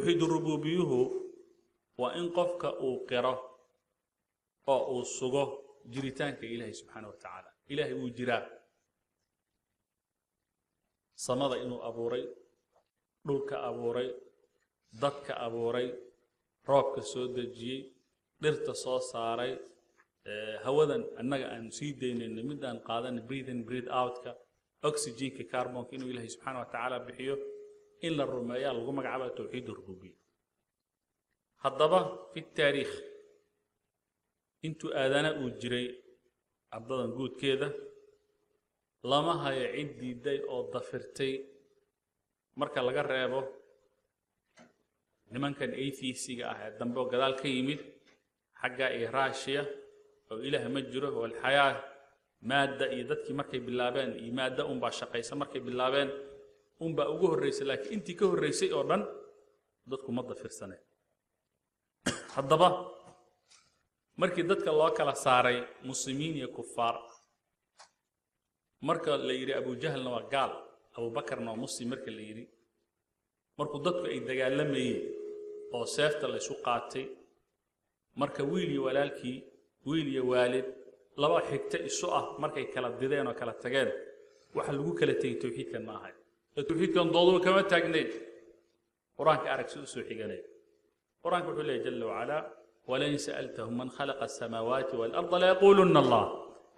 Towxiid rububiyuhu waa in qofka uu qiro oo uu sugo jiritaanka Ilaahay subxaana wa tacaala. Ilaahay wuu jiraa, samada inuu abuuray, dhulka abuuray, dadka abuuray, roobka soo dejiyey, dhirta soo saaray, hawadan annaga aan sii daynayno, midaan qaadan, breathe in breathe outka, oxygenka, carbonka, inuu Ilaahay subxaana wa tacaala bixiyo in la rumeeyaa lagu magacaaba towxiid rububiya. Haddaba fi taariikh, intuu aadana uu jiray ardadan guudkeeda, lama hayo cid diiday oo dafirtay, marka laga reebo nimankan atheisiga ah ee dambe oo gadaal ka yimid xagga iyo Russia, oo Ilaah ma jiro, walxayaa maadda, iyo dadkii markay bilaabeen iyo maadda unbaa shaqaysa markay bilaabeen unbaa ugu horreysay, laakiin intii ka horreysay oo dhan dadku ma dafirsaneen. Haddaba markii dadka loo kala saaray muslimiin iyo kufaar, marka la yidhi Abujahlna waa gaal, Abubakarna waa muslim, marka la yidhi, markuu dadku ay dagaalamayeen oo seefta la isu qaatay, marka wiil iyo walaalkii, wiil iyo waalid, laba xigto isu ah markay kala dideen oo kala tageen, waxa lagu kala tegey towxiidkan ma ahay. Ee towxiidkan dooduba kama taagnayn. Qur-aanka arag si usoo xiganay. Qur-aanka wuxuu leeyahy jala wacalaa: walain sa'altahum man khalaqa asamaawaati waalarda layaquuluna Allah.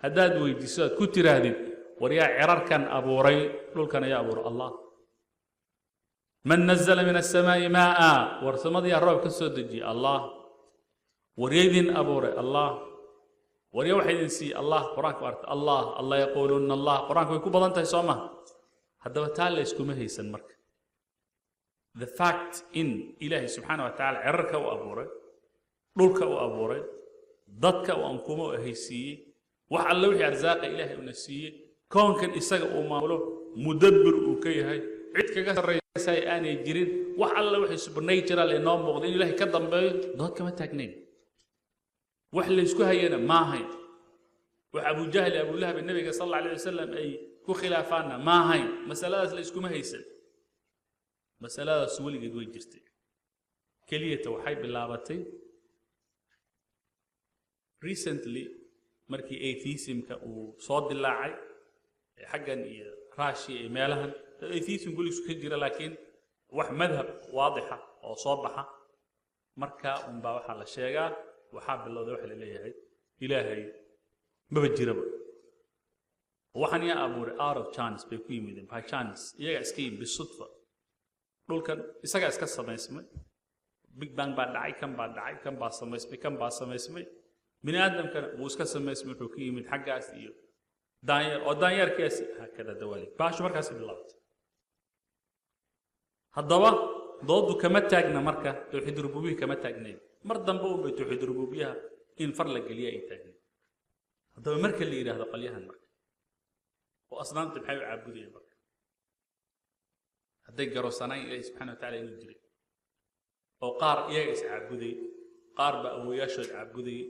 Haddaad weydiiso, aad ku tiraahdid, war yaa cirarkan abuuray, dhulkan ayaa abuuray? Allah. Man nazala min asamaa'i maa'a? War samada yaa roob ka soo dejiyey? Allah. War yaydin abuuray? Allah. War yaa waxa idin siiyey? Allah. Qur-aanka aragta, Allah, Allah, yaquuluuna Allah. Qur-aanka way ku badan tahay, soo ma? Haddaba taa la iskuma haysan. Marka the fact in Ilaahay subxaana wa tacala cirarka u abuuray, dhulka u abuuray, dadka uu ankuma u ahaysiiyey, wax alle wixii arsaaqa Ilaahay una siiyey, koonkan isaga uu maamulo, mudabbir uu ka yahay, cid kaga sarraysay aanay jirin, wax alle wixii supernatural ee noo muuqda in Ilaahay ka dambeeyo, dood kama taagnayn. Wax laysku hayana ma ahayn. Wax Abujahli, Abulahab nabiga sal alla alayh wasalam ay ku khilaafaanna ma ahayn. Masaladaas la iskuma haysan. Masaladaas weligeed way jirtay. Keliyata waxay bilaabatay recently, markii atheismka uu soo dilaacay xaggan iyo Russia iyo meelahan. Atheism weligiisu ka jira, laakiin wax madhab waadixa oo soo baxa marka unbaa waxaa la sheegaa waxaa bilowday waxa la leeyahay Ilaahay maba jiraba, waxaan yaa abuuray? Out of chance bay ku yimideen, by chance iyagaa iska yimid, bisudfa dhulkan isagaa iska samaysmay, Big Bang baa dhacay, kan baa dhacay, kan baa samaysmay, kan baa samaysmay. Bini aadamkana wuu iska samaysmay, wuxuu ka yimid xaggaas iyo daanyeer, oo daanyeerkaasi haakada dawaali baashu markaasi bilaabatay. Haddaba doodu kama taagna marka towxiid rububiya kama taagnayn. Mar dambe unbay towxiid rububiyaha in far la geliya ay taagnayn. Haddaba marka la yidhaahdo qolyahan marka oo asnaamta maxay u caabudayeen, marka hadday garowsanaan Ilaahi subxana wa tacala inuu jiray, oo qaar iyaga is caabuday, qaar baa awoyaashood caabudayey,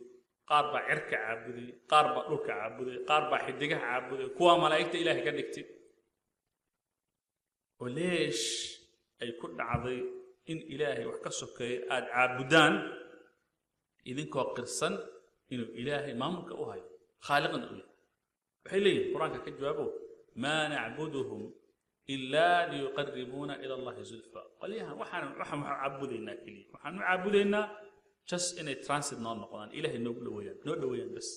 qaar baa cirka caabudayey, qaar baa dhulka caabudayey, qaar baa xidigaha caabudayey, kuwaa malaa'igta Ilaahay ka dhigtay, oo leesh ay ku dhacday in Ilaahay wax ka sokeeyo aada caabudaan, idinkoo qirsan inuu Ilaahay maamulka u hayo, khaaliqna u yahay? Waxay leeyihin, qur-aanka ka jawaabo: maa nacbuduhum ilaa liyuqaribuuna ila Allahi zulfa. Qolyahan waxaan caabudaynaa keliya, waxaan u caabudaynaa just inay transit noo noqdaan, Ilaahay noogu dhaweeyaan, noo dhaweeyaan bas.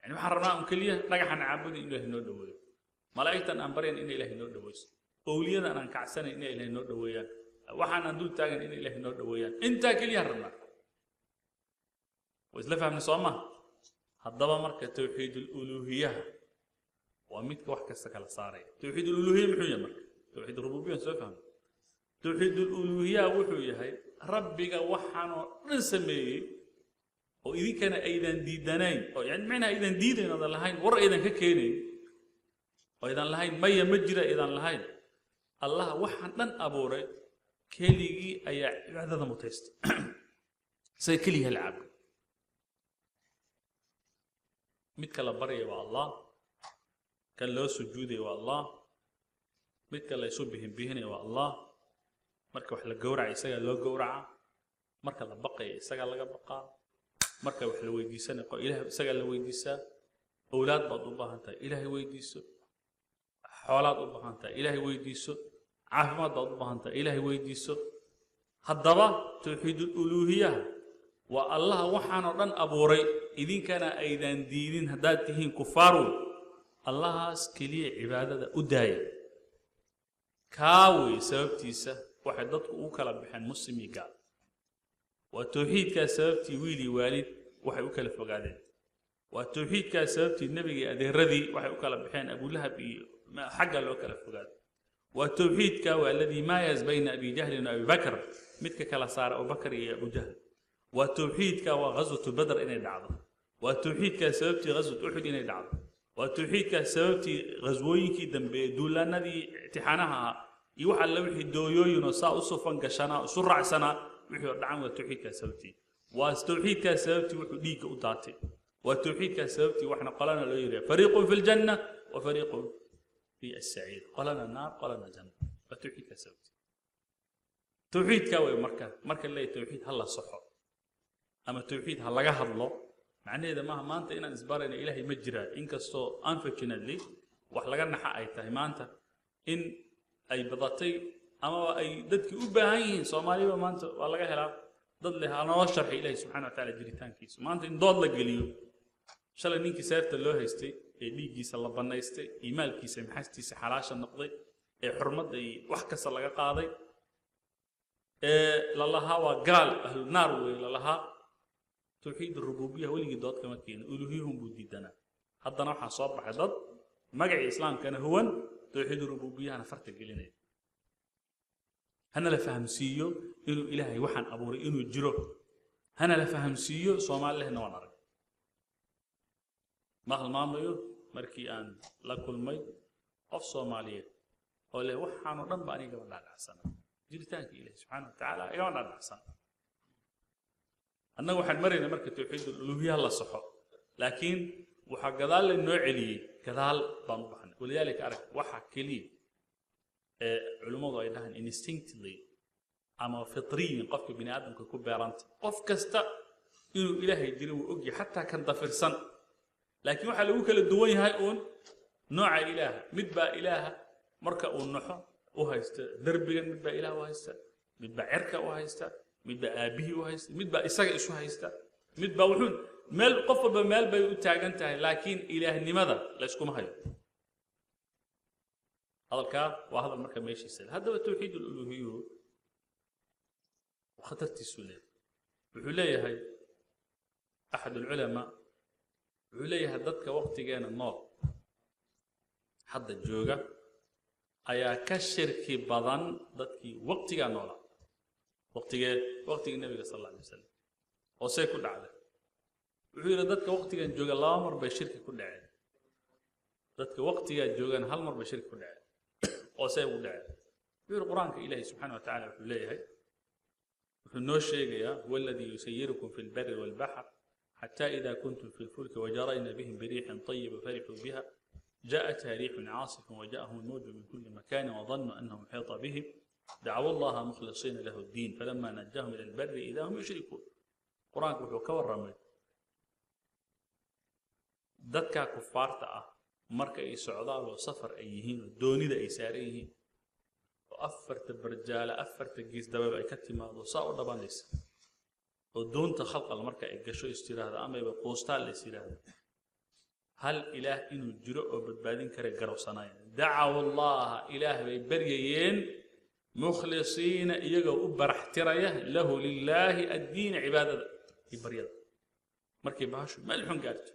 Yani waxaan rabnaa un keliya dhagaxan caabuday in Ilaahay noo dhaweeyo, malaa'igtan aan baryan inay Ilaahay noo dhaweyso, owliyadan aan kacsanayn inay Ilaahay noo dhaweeyaan, waxaan aan dul taagan inay Ilaahay noo dhaweeyaan, intaa keliyaan rabnaa. Waa isla fahmnay, soo ma? Haddaba marka towxiidul uluuhiyaha waa midka wax kasta kala saaraya. Towxiid uluuhiya muxuu yahay? Marka towxiid rububiya soo fahmay, towxiid uluuhiyaha wuxuu yahay rabbiga waxaanoo dhan sameeyey, oo idinkana aydan diidanayn, oo yani macnaha aydan diidayn, oodan lahayn war aydan ka keenayn, oo aydan lahayn maya ma jira aydan lahayn. Allah waxaan dhan abuuray keligii ayaa cibaadada mutaysta, isaga keligii hala caabudo. Midka la baryaya waa Allah, kan loo sujuudaya waa Allah, midka la isu bihin bihinaya waa Allah. Marka wax la gowraca isagaa loo gowracaa, marka la baqaya isagaa laga baqaa, marka wax la weydiisanay ilaah isagaa la weydiisaa. Awlaad baad u baahan tahay, ilaahay weydiiso. Xoolaad u baahan tahay, ilaahay weydiiso. Caafimaad baad u baahan tahay, ilaahay weydiiso. Haddaba tawxiidul uluuhiyaha waa Allaha waxaanoo dhan abuuray, idinkana aydaan diidin haddaad tihiin kufaaru. Allahaas keliya cibaadada u daaya. Kaa wey sababtiisa waxay dadku ugu kala baxeen muslim iyo gaal. Waa tawxiidkaa sababtii wiil iyo waalid waxay u kala fogaadeen. Waa tawxiidkaa sababtii nebiga iyo adeeradii waxay u kala baxeen, Abulahab iyo xagga loo kala fogaaday. Waa tawxiidka waa aladii maayaz bayna Abi Jahlin wa Abi Bakr, midka kala saara Abubakar iyo Abujahl. Waa tawxiidka waa ghaswatu Badr inay dhacdo. Waa tawxiidkaa sababtii ghaswat Uxud inay dhacdo. Waa tawxiidkaa sababtii ghaswooyinkii dambe, duulaanadii imtixaanaha ahaa iyo wax alle wixii dooyooyinoo saa u sufan gashanaa, isu raacsanaa, wixii oo dhacan, waa tawxiidkaa sababtii. Waa tawxiidkaa sababtii wuxuu dhiigga u daatay. Waa tawxiidkaa sababtii waxna qolana loo yidhaha fariiqun fi ljanna wa fariiqun fi asaciir, qolana naar, qolana janna. Waa tawxiidkaa sababtii. Tawxiidkaa wey. Marka leeyahay tawxiid ha la saxo ama tawxiid ha laga hadlo, macnaheeda maaha maanta inaan isbarayno ilaahay ma jiraa. Inkastoo unfortunately wax laga naxa ay tahay maanta in ay badatay amaba ay dadkii u baahan yihiin. Soomaaliba maanta waa laga helaa dad leh hanoo sharxay Ilaahay subxana wa tacaala jiritaankiisa. Maanta in dood la geliyo, shalay ninkii seefta loo haystay ee dhiiggiisa la bannaystay iyo maalkiisa maxastiisa xalaasha noqday ee xurmadda iyo wax kasta laga qaaday ee lalahaa waa gaal, ahlu naar weeye lalahaa, tawxiid rububiya weligii dood kama keenin, uluhiyuhum buu diidanaa. Haddana waxaa soo baxay dad magacii islaamkana huwan, tawxiid rububiyahana farta gelinaya. Hana la fahamsiiyo inuu Ilaahay waxaan abuuray inuu jiro, hana la fahamsiiyo. Soomaalilehna waan arag, ma halmaamayo markii aan la kulmay qof Soomaaliyeed oo leh waxaanoo dhan ba aniga igama dhaadhacsana, jiritaanka Ilahi subxaana wa tacaala igama dhaadhacsana. Annaga waxaan maraynaa marka tawxiid uluhiyaha la saxo, laakiin waxaa gadaal la noo celiyey, gadaal baan u baxnay. Walidaalika arag, waxa keliya ee culimmadu ay dhahaan instinctively ama fitriyin qofka bini aadamka ku beeranta, qof kasta inuu Ilaahay jiro wuu ogyahay, xataa kan dafirsan. Laakiin waxaa lagu kala duwan yahay uun nooca ilaaha. Mid baa ilaaha marka uu naxo u haysta derbigan, mid baa ilaah u haysta, mid baa cirka u haysta, mid baa aabbihii u haysta, mid baa isaga isu haysta, mid baa wuxuu meel, qof walba meel bay u taagan tahay, laakiin ilaahnimada layskuma hayo. Hadalkaa waa hadal marka meeshiisa. Haddaba tawxiid aluluhiyuhu khatartiisuu leeyahay. Wuxuu leeyahay axad alculamaa, wuxuu leeyahay dadka waqtigeena nool hadda jooga ayaa ka shirki badan dadkii waqtigaa noolaa, waqtigee, waqtigii nebiga sal alla alay wasalam. Oo see ku dhacday? Wuxuu yidhi dadka waqtigan jooga laba mar bay shirki ku dhaceen, dadka waqtigaa joogan hal mar bay shirki ku dhaceen. Oo see ugu dhaceen? Wuxuu yidhi qur-aanka Ilaahi subxaana wa tacala wuxuu leeyahay, wuxuu noo sheegayaa: huwa aladii yusayirukum fi lbari walbaxr xata ida kuntum fi lfulki wajarayna bihim biriixin طayiba farixuu biha جاءتها ريح عاصف وجاءهم الموج من كل مكان وظنوا أنه محيط بهم دعوا الله مخلصين له الدين فلما نجاهم إلى البر إذا هم يشركون. Qur-aanku wuxuu ka warramay dadka kufaarta ah marka ay socdaal oo safar ay yihiin oo doonida ay saaran yihiin oo afarta barjaala, afarta gees dababa ay ka timaado, saa u dhabanaysa, oo doonta khalqal marka ay gasho is tiraahdo amayba quustaan la is yidhaahdo, hal ilaah inuu jiro oo badbaadin kara garowsanaayeen. Dacaw allaha, ilaah bay baryayeen, mukhlisiina, iyagoo u baraxtiraya, lahu, lilaahi, addiina, cibaadada iyo baryada. Markay bahashu meel xun gaarto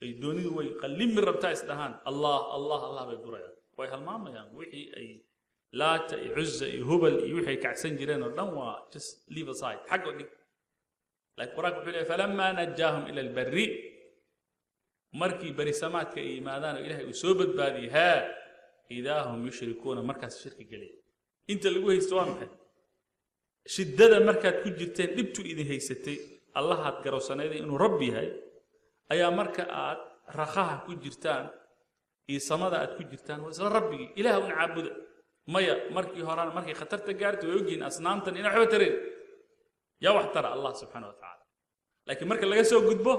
ay doonidu way qallimi rabtaa is dhahaan, Allah, Allah, Allah bay gurayaan. Way halmaamayaan wixii ay Laata iyo Cuza iyo Hubal iyo wixii ay kacsan jireen oo dhan, waa just leave aside, xagga dhig. Laakiin qur-aanka wuxuu leeyahy: falamaa najaahum ila albarri, markii berisamaadka ay yimaadaan oo Ilahay uu soo badbaadiyey, haa, idaa hum yushrikuuna, markaas shirki gelaya. Inta lagu haysto waa maxay? Shiddada markaad ku jirteen, dhibtu idin haysatay, Allahaad garowsanayda inuu rabbi yahay ayaa marka aad rakhaha ku jirtaan iyo samada aad ku jirtaan waa isla rabbigii. Ilaah un caabuda. Maya, markii horaan markay khatarta gaartay way ogyihiin asnaamtan inay waxba tareen. Yaa wax tara? Allah subxaana wa tacaala. Laakiin marka laga soo gudbo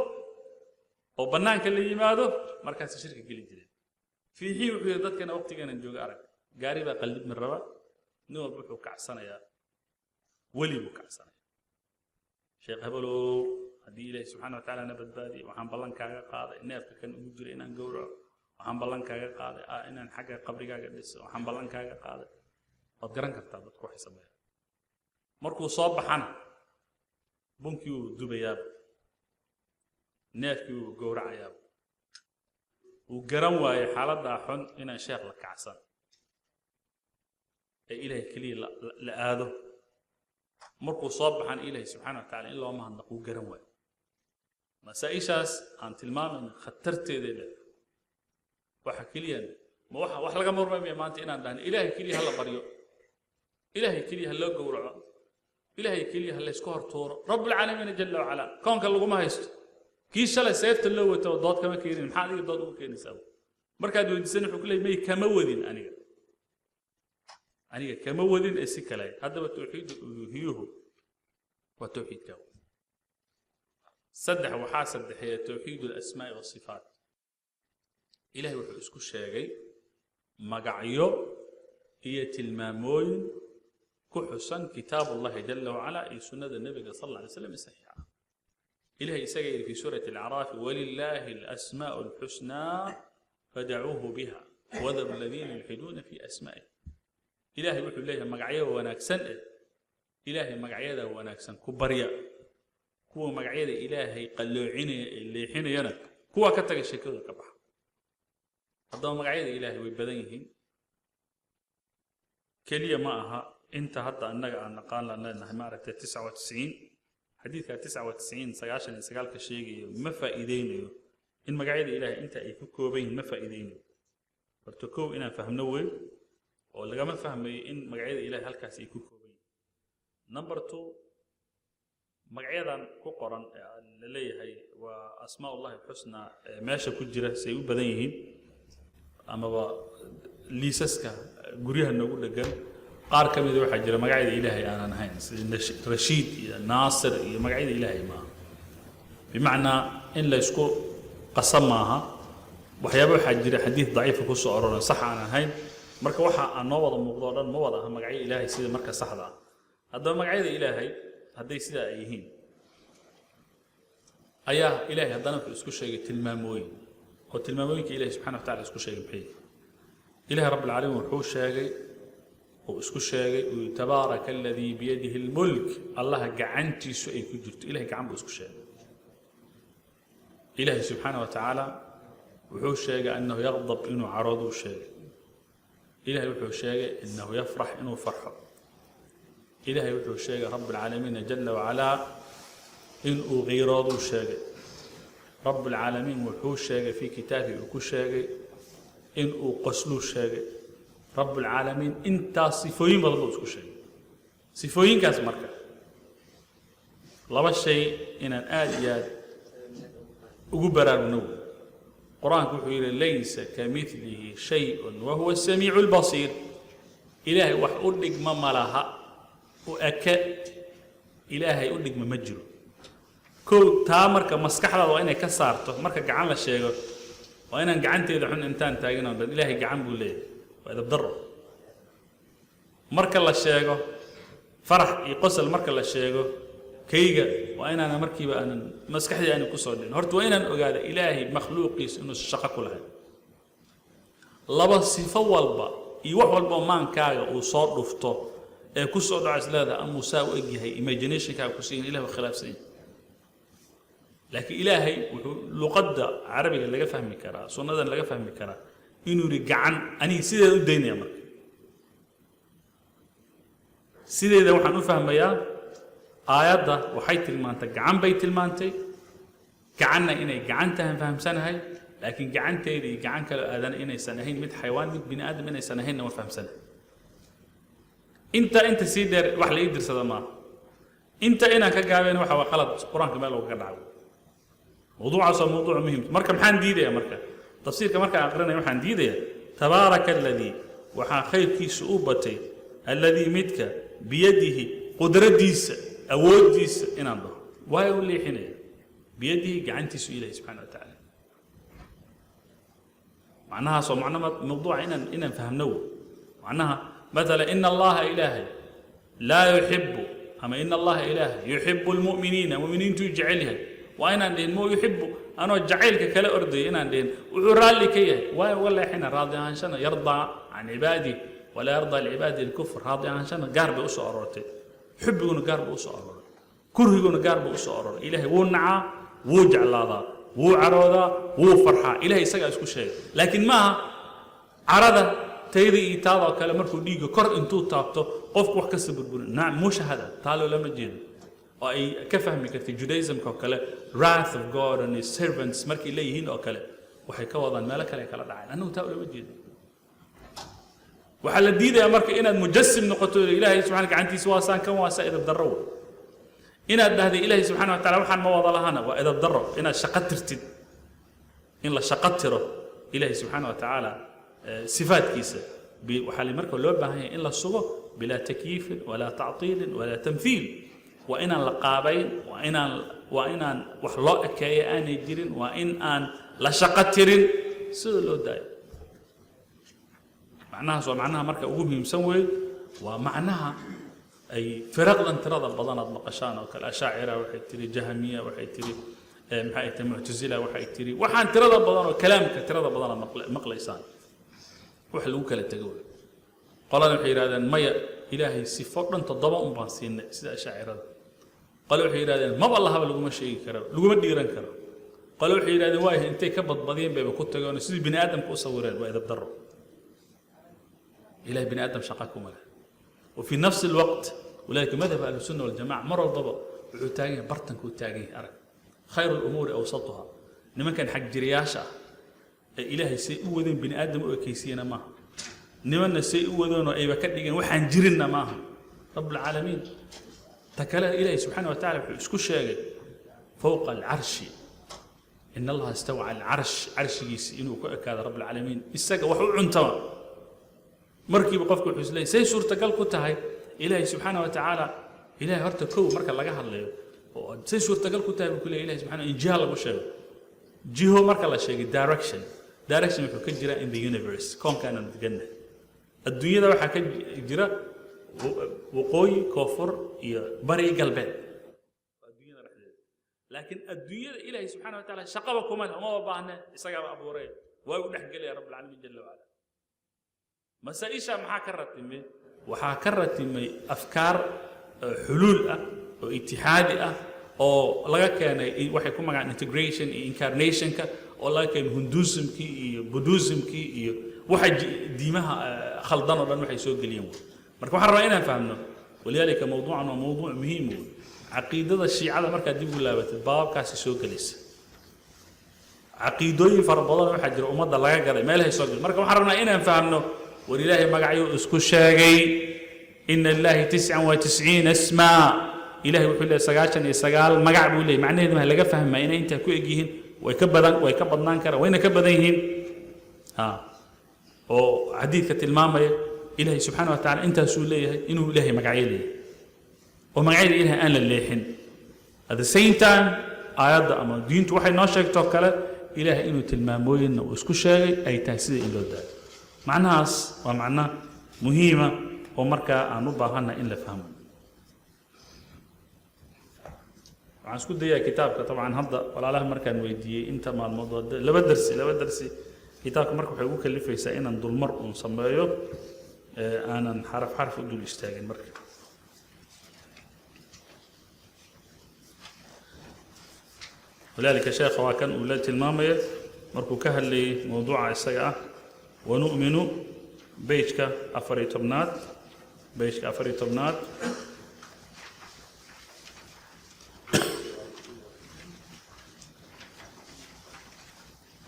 oo bannaanka la yimaado, markaasay shirka geli jireen. Fiixii wuxuu yidhi, dadkana waqtigeenan jooga arag, gaari baa qallibmi raba, nin walba wuxuu kacsanayaa, weli buu kacsanaya, sheekh hebelow, haddii Ilaahi subxana wa tacaala na badbaadiye, waxaan ballan kaaga qaaday neefka kan ugu jira inaan gowraco, waxaan ballan kaaga qaaday inaan xagga qabrigaaga dhiso, waxaan ballan kaaga qaaday. Waad garan kartaa dadku waxay sameeyaan. Markuu soo baxana bunkii wuu dubayaaba, neefkii wuu gowracayaaba. Wuu garan waayey xaaladdaa xun inaan sheekh la kacsan ee Ilaahay keliya la aado. Markuu soo baxana Ilaahay subxana wa tacala in loo mahadnaq wuu garan waayo. Masaa-ishaas aan tilmaamayna khatarteeday leedahay. Waxa keliya ma waxa wax laga murmamaya maanta inaan dhahno Ilaahay keliya ha la baryo, Ilaahay keliya ha loo gowraco, Ilaahay keliya ha laysku hortuuro. Rabbulcaalamiina jala wacalaa koonka laguma haysto. Kii shalay seefta loo wato dood kama keenin, maxaa adiga dood ugu keenaysaa? Markaad weydiisan wuxuu ku leeyay, may, kama wadin aniga, aniga kama wadin ee si kale. Haddaba tawxiid uluuhiyuhu waa tawxiidka. Saddex, waxaa saddexeeya tawxiid alasmaa'i wasifaat. Ilahay wuxuu isku sheegay magacyo iyo tilmaamooyin ku xusan kitaab Ullahi jala wacala iyo sunnada nebiga sal alla alay slam ee saxiixa ah. Ilahay isaga yidhi fi suurati Alacraafi: "Walilaahi alasmaa'u alxusnaa fadacuuhu biha wadaru aladiina yulxiduuna fi asmaa'ih." Ilaahay wuxuu leeyahay magacyo wanaagsan eh, Ilaahay magacyada wanaagsan ku barya, kuwa magacyada Ilaahay qalloocinaya ee leexinayana kuwa ka taga, sheekadooda ka baxa. Haddaba magacyada Ilaahay way badan yihiin. Keliya ma aha inta hadda annaga aan naqaan laan leenahay, maaragtay, 99. Xadiidka 99, 99-ka sheegayo ma faa'iideynayo in magacyada Ilaahay inta ay ku kooban yihiin, ma faa'iideynayo. Horta kow inaan fahmno wey, oo lagama fahmayo in magacyada Ilahay halkaas ay ku kooban yihiin. Number two, magacyadan ku qoran ee la leeyahay waa asmaa ullahi alxusnaa ee meesha ku jira, say u badan yihiin, amaba liisaska guryaha noogu dhegan qaar ka mida, waxaa jira magacyada Ilaahay aanan ahayn, sida Rashiid iyo Naasir iyo magacyada Ilaahay maaha. Bimacnaa in la isku qasa maaha. Waxyaaba waxaa jira xadiid daciifa ku soo aroran, sax aan ahayn. Marka waxa aan noo wada muuqdo o dhan ma wada aha magacyo Ilaahay sida marka saxda ah. Haddaba magacyada Ilaahay hadday sidaa ay yihiin, ayaa Ilaahay haddana wuxuu isku sheegay tilmaamooyin, oo tilmaamooyinka Ilahay subxana wa tacala isku sheegay maxay? Ilahay rabbilcaalamiin wuxuu sheegay uu isku sheegay uu yihi: "Tabaaraka aladii biyadihi almulk", Allaha gacantiisu ay ku jirto. Ilahay gacan buu isku sheegay. Ilaahay subxaana wa tacaala wuxuu sheegay annahu yaqdab, inuu carooduu sheegay. Ilahay wuxuu sheegay innahu yafrax, inuu farxo. Ilahay wuxuu sheegay rabbilcaalamiina jala wacalaa inuu qiirooduu sheegay. Rabbilcaalamiin wuxuu sheegay fii kitaabihi uu ku sheegay inuu qosluu sheegay. Rabbilcaalamiin intaas sifooyin badan buu isku sheegay. Sifooyinkaas marka laba shay inaan aad iyo aad ugu baraarugno wey. Qur-aanku wuxuu yidhi: "Laysa kamilihi shayun wahuwa asamiicu albasiir." Ilaahay wax u dhigma ma laha, u eke Ilaahay u dhigma ma jiro. Kow, taa marka maskaxdaada waa inay ka saarto. Marka gacan la sheego, waa inaan gacanteeda xun intaan taagin oo dhan Ilaahay gacan buu leeyahay, waa edabdarro. Marka la sheego farax iyo qosol, marka la sheego kayga, waa inaana markiiba aanan maskaxdii aanan ku soo dhicin. Horta waa inaan ogaada Ilaahay makhluuqiisa inuusan shaqo ku lahayn. Laba, sifo walba iyo wax walba oo maankaaga uu soo dhufto ee ku soo dhaco is leedahay amuu saa u egyahay, imaginationkaaga ku siiyan, Ilah waa khilaafsan yahay. Laakiin Ilaahay wuxuu luqadda Carabiga laga fahmi karaa, sunnadan laga fahmi karaa, inuu yidhi gacan. Aniga sideeda u daynaya, marka sideeda waxaan u fahmayaa aayadda waxay tilmaantay gacan bay tilmaantay, gacanna inay gacan tahan fahamsanahay, laakiin gacanteyda iyo gacan kale aadana inaysan ahayn, mid xayawaan, mid bini aadam inaysan ahaynna waan fahamsanahay. Inta sii dheer wax la ii dirsada maaha. Inta inaan ka gaabeen waxa waa qalad Qur-aanka meel ugaga dhaco. Mawduucaas waa mawduuc muhim. Marka maxaan diidayaa? Marka tafsiirka markaan aqrinaya waxaan diidayaa tabaaraka aladii Waxaa khayrkiisu u batay alladii midka biyadihi, qudradiisa, awooddiisa inaan dhaho. Waayo u leexinaya biyadihi, gacantiisu Ilahi subxana wa tacaala. Macnahaas waa macno mawduuca inaan fahmno wey. Macnaha matala ina Allaha, Ilaahay, laa yuxibu ama ina Allaha, Ilaahay, yuxibu lmu'miniina, mu'miniintuu jecel yahay. Waa inaan dhihin mu yuxibu anoo jacaylka kala ordaya, inaan dhihin wuxuu raalli ka yahay. Waayo uga leexina raadi ahaanshana? Yardaa can cibaadih walaa yardaa licibaadihi alkufr. Raadi ahaanshana gaar bay usoo aroortay, xubbiguna gaar buu usoo arooray, kurhiguna gaar buu usoo arooray. Ilaahay wuu nacaa, wuu jeclaadaa, wuu caroodaa, wuu farxaa. Ilahay isagaa isku sheegay, laakiin maaha carada tayda iyo taada oo kale, markuu dhiigga kor intuu taabto qofku wax kasta burburin. Nacam, mushahada taa loolama jeedo oo ay ka fahmi kartay Judaismka oo kale, wrath of God and his servants markay leeyihiin oo kale, waxay ka wadaan meelo kale ay kala dhaceen. Annagu taa ulama jeedo. Waxaa la diidayaa marka inaad mujasim noqoto, Ilaahay subxana gacantiisa waa saan, kan waa saa, edab darro wey. Inaad dhahday Ilaahay subxana wa tacala waxaan ma wada lahana waa edab darro. Inaad shaqo tirtid, in la shaqo tiro Ilaahay subxaana wa tacaala sifaadkiisa, waxaa marka loo baahan yahay in la sugo bilaa takyiifin walaa tactiilin walaa tamthiil. Waa inaan la qaabayn, waa inaan wax loo ekeeya aanay jirin, waa in aan la shaqo tirin, sida loo daayo. Macnahaas waa macnaha marka ugu muhiimsan weeye. Waa macnaha ay firaqdan tirada badan aad maqashaan oo kale, Ashaacira waxay tiri, Jahmiya waxay tiri, maxay tahay, Muctasila waxay tiri, waxaan tirada badan oo kalaamka tirada badan aad maqlaysaan, wax lagu kala tego wey. Qolana waxay yidhahdeen maya, Ilaahay sifo dhan toddoba un baan siinay, sida Ashaacirada. Qole waxay yidhahdeen maba lahaba, laguma sheegi karo, laguma dhiiran karo. Qole waxay yidhahdeen waa intay ka badbadiyeen bayba ku tageen oo sidii bini aadamka u sawireen. Waa edab darro. Ilahay bini aadam shaqa kuma leh. وفي نفس الوقت ولذلك مذهب أهل السنة والجماعة mar walbaba wuxuu taagan yahay bartankuu taagan yahay. Arag, khayr الأmuuri awsatuha. Nimankan xagjiriyaasha ah ee Ilaahay say u wadeen bini aadam u ekaysiiyena maaha, nimanna say u wadeenoo ayba ka dhigeen waxaan jirinna maaha. Rabb alcaalamiin ta kale, Ilaahay subxaana wa tacala wuxuu isku sheegay fowqa alcarshi, in Allaha istawa cala alcarsh. Carshigiisi inuu ku ekaado Rabb alcaalamiin isaga wax u cuntama. Markiiba qofku wuxuu isleeyahy say suurtagal ku tahay Ilaahay subxaana wa tacaala? Ilahay horta kow marka laga hadlayo oo say suurtagal ku tahay buu ku leeyahy Ilahay subxana in jiha lagu sheego. Jiho marka la sheegay, direction, direction wuxuu ka jiraa in the universe, koonkaanaan degannahay. Adduunyada waxaa ka jira waqooyi, koonfur iyo bari, galbeed, adduunyada dhexdeeda. Laakiin adduunyada Ilaahay subxana wa tacaala shaqaba kuma leh, umaba baahne, isagaaba abuuray, waa u dhex gelaya Rabb alcaalamiin jalla wacala. Masaa-isha maxaa ka ratimay? Waxaa ka ratimay afkaar xuluul ah oo itixaadi ah oo laga keenay waxay ku magacaan integration iyo incarnationka, oo laga keenay Hinduismkii iyo Buddhismkii iyo waxa diimaha khaldan oo dhan waxay soo geliyeen wey. Marka waxaan rabaa inaan fahmno, walidaalika mawduucan waa mawduuc muhiim wey. Caqiidada Shiicada markaad dib u laabatid, baababkaasi soo gelaysa. Caqiidooyin fara badan waxaa jira ummadda laga gaday, meelahay soo gel. Marka waxaan rabnaa inaan fahmno, war Ilaahay magacyuu isku sheegay. Ina lillahi 99 asmaa. Ilahay wuxuu leeyahy 99 magac buu leeyahy. Macnaheedu ma laga fahmaa inay intaa ku eg yihiin? Way ka badan, way ka badnaan karaan, wayna ka badan yihiin. Ha, oo xadiidka tilmaamaya Ilaahay subxaana wa tacala intaasuu leeyahay, inuu Ilaahay magacyo leeyahay oo magacyada Ilahay aan la leexin. At the same time, aayadda ama diintu waxay noo sheegtoo kale, Ilaahay inuu tilmaamooyinna uu isku sheegay ay tahay sida in loo daayo. Macnahaas waa macno muhiima oo markaa aan u baahannahay in la fahmo. Waxaan isku dayaa kitaabka dabcan hadda walaalaha markaan weydiiyey inta maalmood waa laba darsi kitaabka. Marka waxay ugu kalifaysaa inaan dulmar uun sameeyo, aanan xaraf xaraf u dul istaagin. Marka walidaalika sheekha waa kan uu la tilmaamaya markuu ka hadlayay mowduuca isaga ah. Wanu'minu, pageka 14aad, pageka 14aad.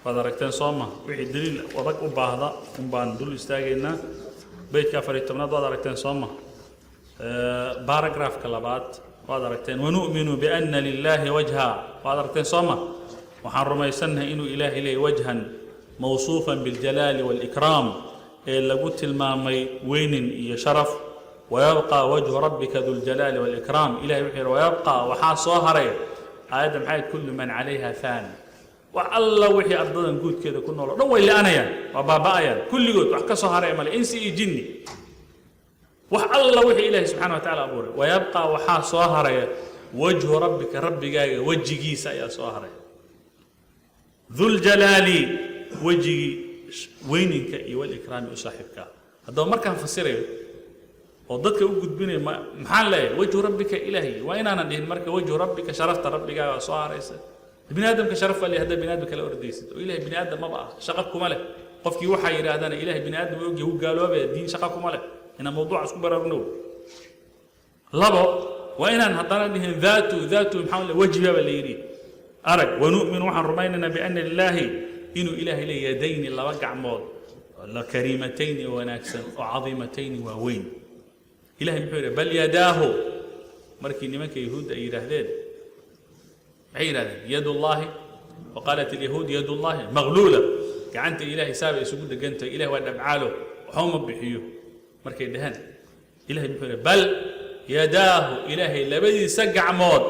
Waad aragteen soo ma? Wixii daliil adag u baahda un baan dul istaagaynaa. Pageka 14aad waad aragteen soo ma? Paragraphka labaad waad aragteen. Wanu'minu biana lilahi wajha, waad aragteen soo ma? Waxaan rumaysannahay inuu Ilaahay leeyahy wajhan mawsuufan biاljalaali wاlإikraam. Ee lagu tilmaamay weynin iyo sharaf. Wayabqaa wajhu rabbika duljalaali walikraam. Ilahay wuxuu yidhi wayabqaa, waxaa soo haray aayadda maxay? Kullu man calayha faan. Wax alla wixii ardadan guudkeeda ku nool o dhan way li'anayaan, waa baaba'ayaan kulligood, wax ka soo haraya male, insi iyo jinni, wax alla wixii Ilaahay subxana wa tacala abuuray. Wayabqaa, waxaa soo haraya, wajhu rabbika, rabbigaaga wejigiisa ayaa soo haraya, duljalaali, wejigii weyninka iyo walikraami u saaxiibkaa. Haddaba markaan fasirayo oo dadka u gudbinayo, ma maxaan leeyahay? Wajhu rabbika ilaahi, waa inaanan dhihin marka wajhu rabbika sharafta rabbigaaga soo haraysa. Bini aadamka sharaf baa leeyahay, haddaa bini aadam kala ordaysid oo Ilahay bini aadam maba ah, shaqo kuma leh. Qofkii waxaa yidhaahdana Ilahay bini aadam ogyahay, wuu gaaloobaya, diin shaqa kuma leh. Inaan mawduuca isku baraarugno. Labo, waa inaan haddana dhihin daatu daatu. Maxaa le? Wajhiba baa la yidhi. Arag, wanu'minu, waxaan rumaynaynaa, bianna lilaahi, inuu Ilaahay leeyahay, yadayni, laba gacmood, la kariimatayni, wanaagsan, oo cadiimatayni, waaweyn. Ilahay muxuu yidhi? Bal yadaahu. Markii nimanka yahuudda ay yidhaahdeen, maxay yidhahdeen? Yad ullaahi, waqaalat alyahuud yad ullaahi maqluula, gacanta Ilaahay saabay isugu dhegantahay, Ilahay waa dhabcaalo, waxba ma bixiyo markay dhaheen, Ilahay muxuu yidhi? Bal yadaahu, Ilaahay labadiisa gacmood,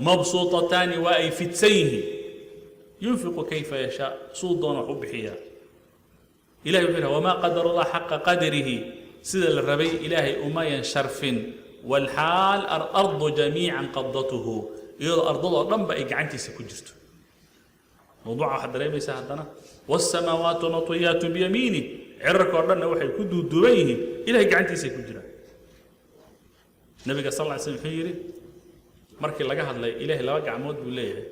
mabsuutataani, waa ay fidsan yihiin, yunfiqu kayfa yashaa, suu doona wax u bixiyaa. Ilahay wuxuu yidhi wamaa qadaru llah xaqa qadrihi, sida la rabay Ilaahay umayan sharfin, walxaal alardu jamiican qabdatuhu, iyadoo ardadoo dhanba ay gacantiisa ku jirto. Mawduuca waxaad dareemaysaa haddana, wasamaawaatu matwiyaatu biyamiinih, cirarka oo dhanna waxay ku duuduuban yihiin Ilahay gacantiisay ku jiraan. Nabiga sal ly slm wuxuu yidhi markii laga hadlay Ilahay laba gacmood buu leeyahay,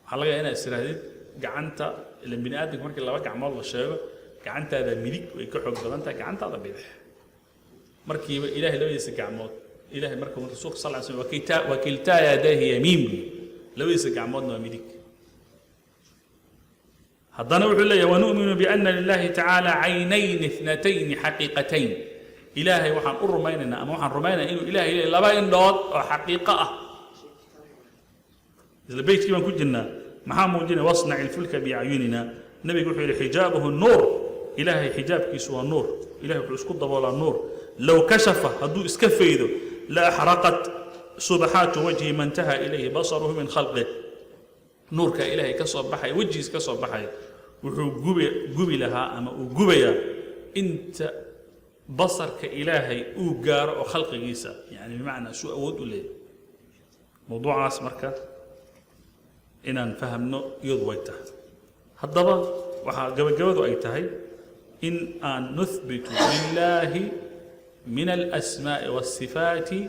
waxaa laga yaaba inaad is tiraahdid gacanta ila bini aadamka markii laba gacmood la sheego, gacantaada midig way ka xoog badan tahay gacantaada bidix. Markiiba Ilahay labadiisa gacmood, Ilahay marka rasuulka sal ly slm wa kiltaa yadayhi yamiin buu, labadiisa gacmoodna waa midig. Haddana wuxuu leeyahay wanu'minu biana lilahi tacaala caynayn ithnatayni xaqiiqatayn. Ilaahay waxaan u rumaynaynaa ama waxaan rumaynaya inuu Ilahay leeyahay laba indhood oo xaqiiqo ah. Isla beytkii baan ku jirnaa. Maxaa muujinaya? Wasnac ilfulka biacyunina. Nabigu wuxuu yidhi xijaabuhu nuur, Ilaahay xijaabkiisu waa nuur, Ilahay wuxuu isku daboolaa nuur. Low kashafa, hadduu iska faydo, la axraqat subaxaatu wajhi man taha ilayhi basaruhu min khalqih. Nuurka Ilaahay ka soo baxaya, wejigiisa ka soo baxaya, wuxuu gubi lahaa ama uu gubayaa inta basarka Ilaahay uu gaaro oo khalqigiisa, yani bimacnaa suu awood u leeyahay. Mawduucaas marka inaan fahamno iyadu way tahay. Haddaba waxaa gabagabadu ay tahay in aan nuthbitu lilaahi min alasmaa'i waالsifaati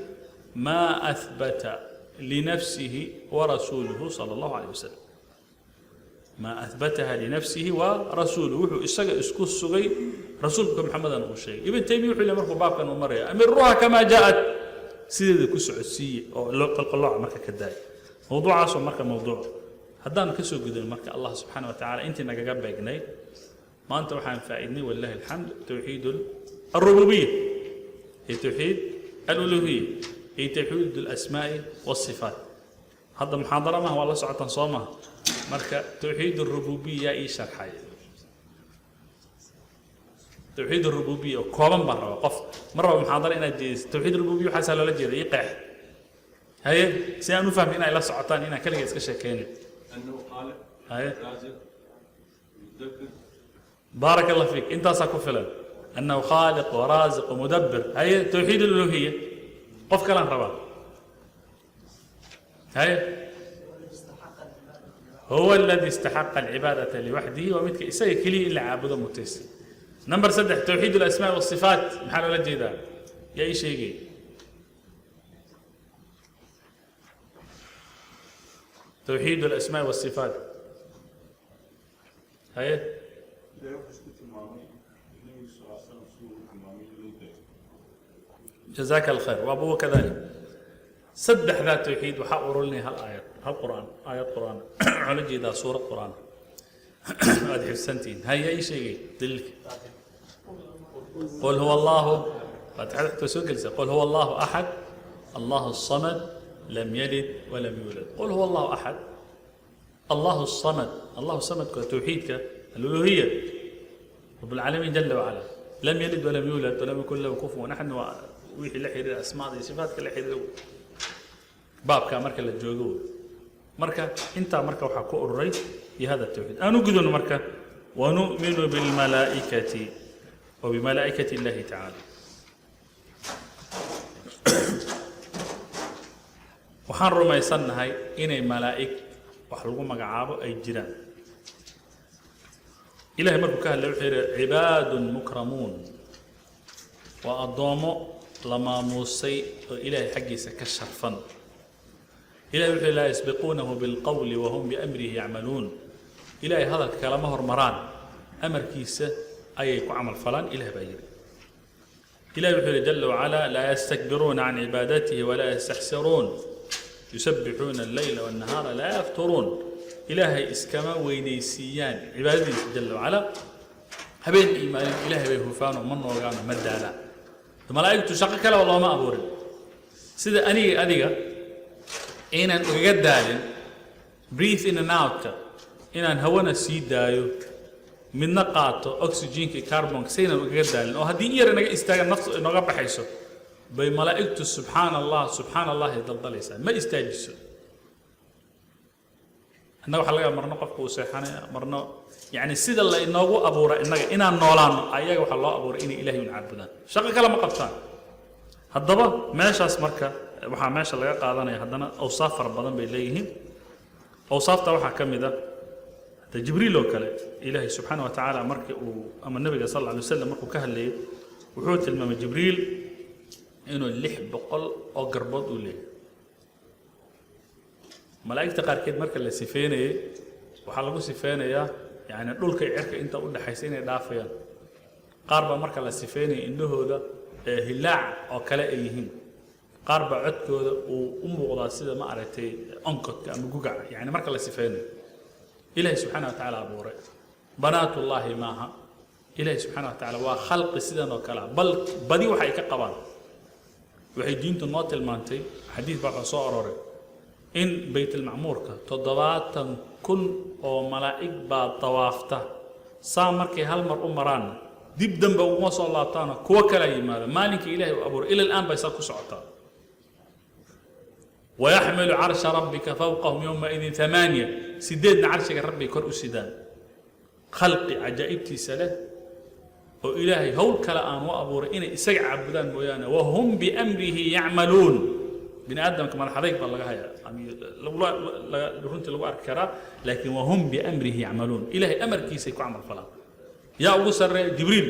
maa ahbata linafsihi warasuuluhu sala allahu alayh wasalam, maa ahbataha linafsihi wa rasuuluhu, wuxuu isaga isku sugay, rasuulka Maxamedan uu sheegay. Ibn Taymiya wuxuu leey markuu baabkan uu maraya amiruha kamaa jaaءat, sideeda ku socodsiiye oo qalqalooca marka ka daaya. Mawduucaasoo marka mawduuc haddaan ka soo gudubno, marka Allah subxaana wa tacala intii nagaga beegnayd maanta waxaan faa'iidnay, walilahi alxamd, towxiid alrububiya iyo towxiid aluluhiya iyo towxiid alasmaa'i waasifaat. Hadda muxaadara maha, waa la socotaan soo maha? Marka towxiid alrububiya ii sharxay, towxiid alrububiya oo kooban baan rabaa. Qof ma raba muxaadara inaad jeediso. Towxiid alrububiya waxaasaa loola jeeda, ii qeex haye, si aan u fahmi inay la socotaan, inaan kaliga iska sheekeynayo. أنه خالق، haye، رازق، مدبر. بارك الله فيك، intaasaa ku filan، أنه خالق ورازق ومدبر. Haye، towxiid aluluhiya qof kalaan rabaa. Haye، هو الذي استحق العبادة لوحده، ومidka isaga keliya in la caabudo mutaysan. Number 3، towxiid alasmaa wasifaat maxaa loola jeedaa? Yaa ii sheegay? Towxiid alasmaa wasifaat, haye. Ilaahay wuxuu isku tilmaamay, Nabigu sal ly slam siduu u tilmaamay in loo daayo. جزاك الخير وأبوه كذلك. Saddexdaa towxiid waxaa ururinaya hal aayad, hal qur'aan, aayad qur'aan, waxaa la jeedaa suurad qur'aan aad xifsantihiin. Haya, ii sheegay daliilka. قل هو الله، faatixada xigta soo gelisa، قل هو الله أحد الله الصمد لم يلد ولم يولد. قل هو الله أحد الله الصمد، الله الصمد waa towxiidka aluluhiya. رب العالمين جل وعلا لم يلد ولم يولد ولم يكن له كفوا أحد. Wixii la xiriira asmaada iyo sifaadka la xiriira baabkaa marka la joogo. Marka intaa marka waxaa ku ururay iyo hada tawxiid aan u gudubno. Marka ونؤمن بالملائكة وبملائكة الله تعالى. Waxaan rumaysannahay inay malaa'ig wax lagu magacaabo ay jiraan. Ilahay markuu ka hadlay wuxuu yidhi: عباد مكرمون. Waa addoommo la maamuusay oo Ilaahay xaggiisa ka sharfan. Ilahay wuxuu: لا يسبقونه بالقول وهم بأمره يعملون. Ilahay hadalka kalama hormaraan, amarkiisa ayay ku camal falaan, Ilah baa yidhi. Ilahay wuxuu yidhi جل وعلا: لا يستكبرون عن عبادته ولا يستحسرون يسبحون الليل والنهار لا يفترون. Ilaahay iskama weynaysiiyaan cibaadadiisa جل وعلا. Habeen iyo maalin Ilaahay bay hufaanoo ma noogaano, ma daalaan. Malaa'igtu shaqo kaleba looma abuurin. Sida aniga adiga inaan ugaga daalin breathe in and out-ka, inaan hawana sii daayo midna qaato, oxygenka iyo carbonka, saynan ugaga daalin, oo haddii in yar inaga istaagan naftu inooga baxayso, bay malaa'igtu subxaana Allah, subxaana Allahi daldalaysaa, ma istaajiso. Innaga waxaa laga yaaba marno qofku uu seexanaya, marno yacni sida la inoogu abuura innaga inaan noolaano, ayaga waxaa loo abuuray inay Ilahay un caabudaan, shaqo kale ma qabtaan. Haddaba meeshaas marka waxaa meesha laga qaadanaya haddana awsaaf fara badan bay leeyihiin. Awsaafta waxaa ka mid ah hada Jibriil oo kale. Ilaahay subxaana wa tacaala markii uu ama nabiga sal alla alay wasalam markuu ka hadlayay, wuxuu tilmaamay Jibriil inuu 600 oo garbood uu leeyahay. Malaa'igta qaarkeed marka la sifeynayay, waxaa lagu sifeynayaa yani dhulka iyo cirka inta u dhexaysa inay dhaafayaan. Qaar baa marka la sifeynaya indhahooda ee hilaac oo kale ay yihiin. Qaar baa codkooda uu u muuqdaa sida, ma aragtay, onkodka ama gugaca. Yani marka la sifeynayo, Ilaahay subxaana wa tacaala abuuray, banaatullaahi maaha. Ilaahay subxaana wa tacaala waa khalqi sidan oo kale ah, bal badi waxa ay ka qabaan waxay diintu noo tilmaantay. Xadiis baa waxaa soo aroray in baytalmacmuurka 70,000 oo malaa'ig baa dawaafta. Saa markay hal mar u maraanna, dib dambe uguma soo laabtaano, kuwo kalaa yimaada. Maalinka Ilahay uu abuuray ila الآن bay saa ku socotaa. ويحمل عرش ربك فوقهم يومئذ ثمانية. Sideedna carshiga Rabbiga kor u sidaan. Khalqi cajaa'ibtiisa leh oo Ilaahay howl kale aan u abuuray inay isaga caabudaan mooyaane. وهم بأمره يعملون. Bini aadamka madax adayg baa laga hayaa, runtii lagu arki karaa, laakiin وهم بأمره يعملون. Ilahay amarkiisay ku camal falaan. Yaa ugu sarreeya? Jibriil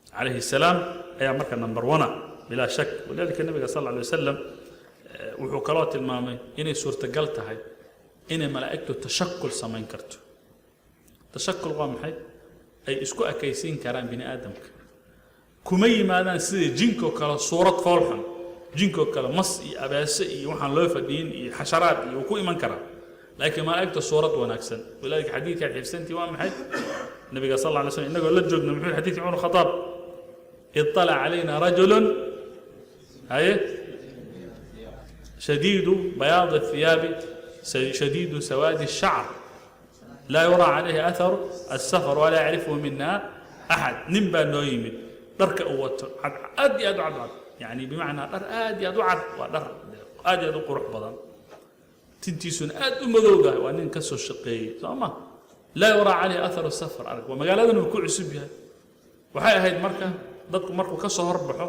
calayhi السلام ayaa marka number one بلا شك. ولذلك nabiga sal alla alay wasalam wuxuu kaloo tilmaamay inay suurtagal tahay inay malaa'igtu tashakul samayn karto. Tashakul waa maxay? Ay isku ekaysiin karaan bini aadamka. Kuma yimaadaan sida jinkoo kale suurad foolxun. Jinkoo kale mas iyo abeese iyo waxaan loo fadhiyin iyo xasharaad iyo wuu ku iman karaa, laakiin malaa'igta suurad wanaagsan. ولذلك xadiidkaad xifsantii waa maxay? Nabiga sal alla alay slam innagoo la joogna muxuu xadiidkii Cumar Khadaab: اطلع علينا رجل haye شديد بياض الثياب، شديد سواد الشعر، لا يرى عليه أثر السفر ولا يعرفه منا أحد. Nin baa noo yimid, dharka uu wato cad, aad iyo aad u cadcad, yani bimacnaa dhar aad iyo aad u cad, waa dhar aad iyo aad u qurux badan, tintiisuna aad u madowdahay. Waa nin ka soo shaqeeyey, soo ma? لا يرى عليه أثر السفر. Arag, waa magaaladan uu ku cusub yahay. Waxay ahayd marka dadku markuu ka soo horbaxo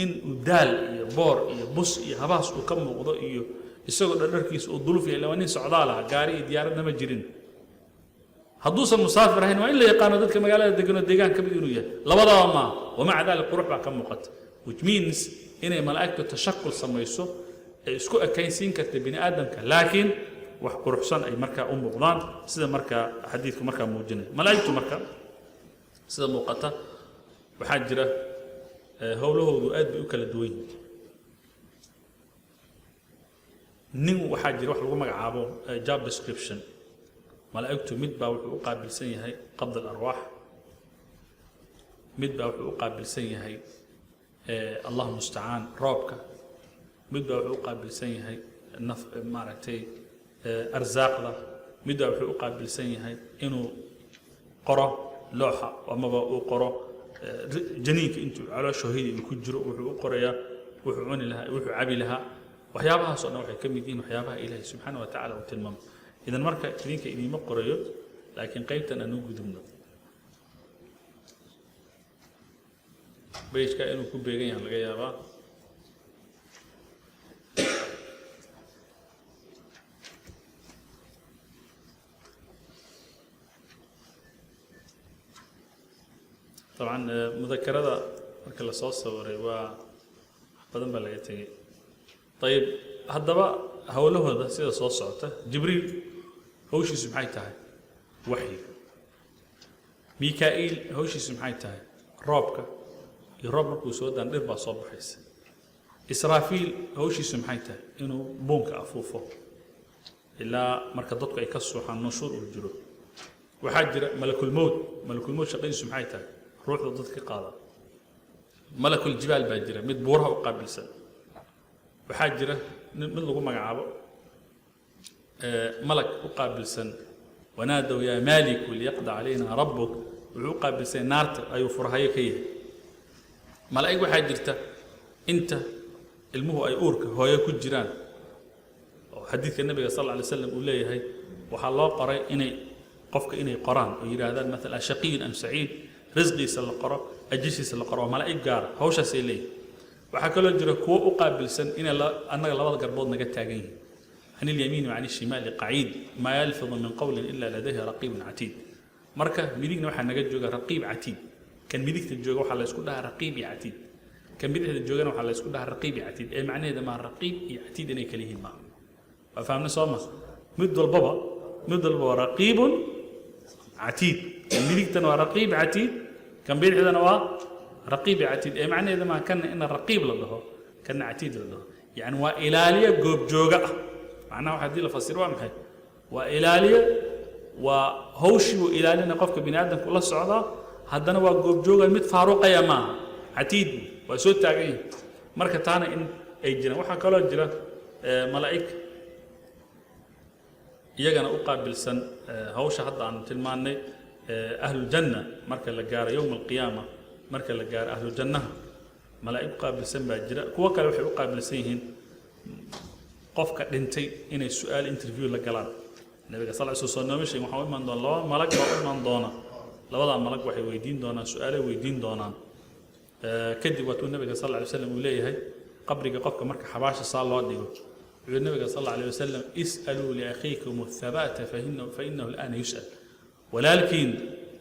in uu daal iyo boor iyo bus iyo habaas uu ka muuqdo, iyo isagoo dhan dharkiisa uu duluf yahay. Waa nin socdaal ah, gaari iyo diyaaradna ma jirin. Hadduusan musaafir ahayn, waa in la yaqaano dadka magaalada degan oo deegaan ka mid inuu yahay. Labadaba maaha. ومع ذلك qurux baa ka muuqata, which means inay malaa'igtu tashakul samayso, ay isku ekaynsiin karta bini aadamka, laakiin wax quruxsan ay markaa u muuqdaan, sida markaa xadiidku markaa muujinaya. Malaa'igtu marka sida muuqata waxaa jira howlahoodu aad bay u kala duwan yihiin. Nin waxaa jira wax lagu magacaabo job description. Malaa'igtu mid baa wuxuu u qaabilsan yahay قبض الأرواح, mid baa wuxuu u qaabilsan yahay, الله المستعان, roobka, mid baa wuxuu u qaabilsan yahay naf, maaragtay, arsaaqda, mid baa wuxuu u qaabilsan yahay inuu qoro Looxa amaba uu qoro janiinka intuu caloosha hooyadii uu ku jiro, wuxuu u qorayaa wuxuu cuni lahaa, wuxuu cabi lahaa. Waxyaabahaas oo dhan waxay ka mid yihiin waxyaabaha Ilaahay subxaana wa tacaala uu tilmaamo. Idan marka idinka idiima qorayo, laakiin qaybtan aan u gudubno, page-ka inuu ku beegan yahay laga yaabaa. Dabcan mudakarada marka lasoo sawiray waa wax badan baa laga tegey. Ayib, haddaba howlahooda sida soo socota: Jibriil hawshiisu maxay tahay? Waxyiga. Mika-iil hawshiisu maxay tahay? Roobka, iyo roob markuu soo daan dhir baa soo baxaysa. Israafiil hawshiisu maxay tahay? Inuu buunka afuufo ilaa marka dadku ay ka suuxaan, nushuur uu jiro. Waxaa jira malakulmowt. Malakulmowt shaqadiisu maxay tahay? Ruuxda dadka ka qaada. Malakuljibaal baa jira, mid buuraha u qaabilsan. Waxaa jira mid lagu magacaabo malag u qaabilsan wanaadow yaa maaliku liyaqda calayna rabbuk, wuxuu u qaabilsan naarta ayuu furhayo ka yahay. Malaa'ig waxaa jirta inta ilmuhu ay uurka hooyo ku jiraan, oo xadiidka Nabiga sal alla alay slam uu leeyahay waxaa loo qoray inay qofka inay qoraan oo yidhaahdaan maala shaqiyun am saciid, risqiisa la qoro, ajashiisa la qoro. Waa malaa'ig gaara, hawshaasay leeyihin. Waxaa kaloo jira kuwo u qaabilsan inay annaga labada garbood naga taagan yihiin, can ilyamiini wa can ishimaali qaciid, maa yalfidu min qowlin ila ladayhi raqiibun catiid. Marka midigna waxaa naga jooga raqiib catiid. Kan midigta jooga waxaa la isku dhahaa raqiib iyo catiid, kan bidixda joogana waxaa la isku dhahaa raqiib iyo catiid. Ee macnaheeda maa raqiib iyo catiid inay kala yihiin maaha. Waa fahamna soo ma? Mid walba waa raqiibun catiid. Kan midigtana waa raqiib catiid, kan bidixdana waa raqiib iyo catiid. Ee macnaheeda maa kana ina raqiib la dhaho, kana catiid la dhaho. Yacni waa ilaaliye goobjooga ah. Macnaha waxa haddii la fasiro waa maxay? Waa ilaaliye, waa hawshii buu ilaalina qofka bini aadamku la socdaa, haddana waa goobjooga, mid faaruqaya maaha. Catiid waa soo taagan yahay. Marka taana in ay jiraan. Waxaa kaloo jira malaa'ig iyagana u qaabilsan hawsha hadda aanu tilmaannay. Ahlujanna marka la gaaro yowma alqiyaama, marka la gaaro ahlujannaha, malaa'ig u qaabilsan baa jira. Kuwo kale waxay u qaabilsan yihiin qofka dhintay inay su-aal interview la galaan. Nabiga sal sl soo nooma sheegin, waxaa u imaan doona laba malag baa u imaan doona. Labadaa malag waxay weydiin doonaan su-aalay weydiin doonaan. Kadib waatuu Nabiga sal lla alay slam uu leeyahay qabriga qofka marka xabaasha saa loo dhigo, wuxuu yihi Nabiga sal alla alay wasalam: is'aluu liakhiikum athabaata fainahu al'aana yus'al. Walaalkiin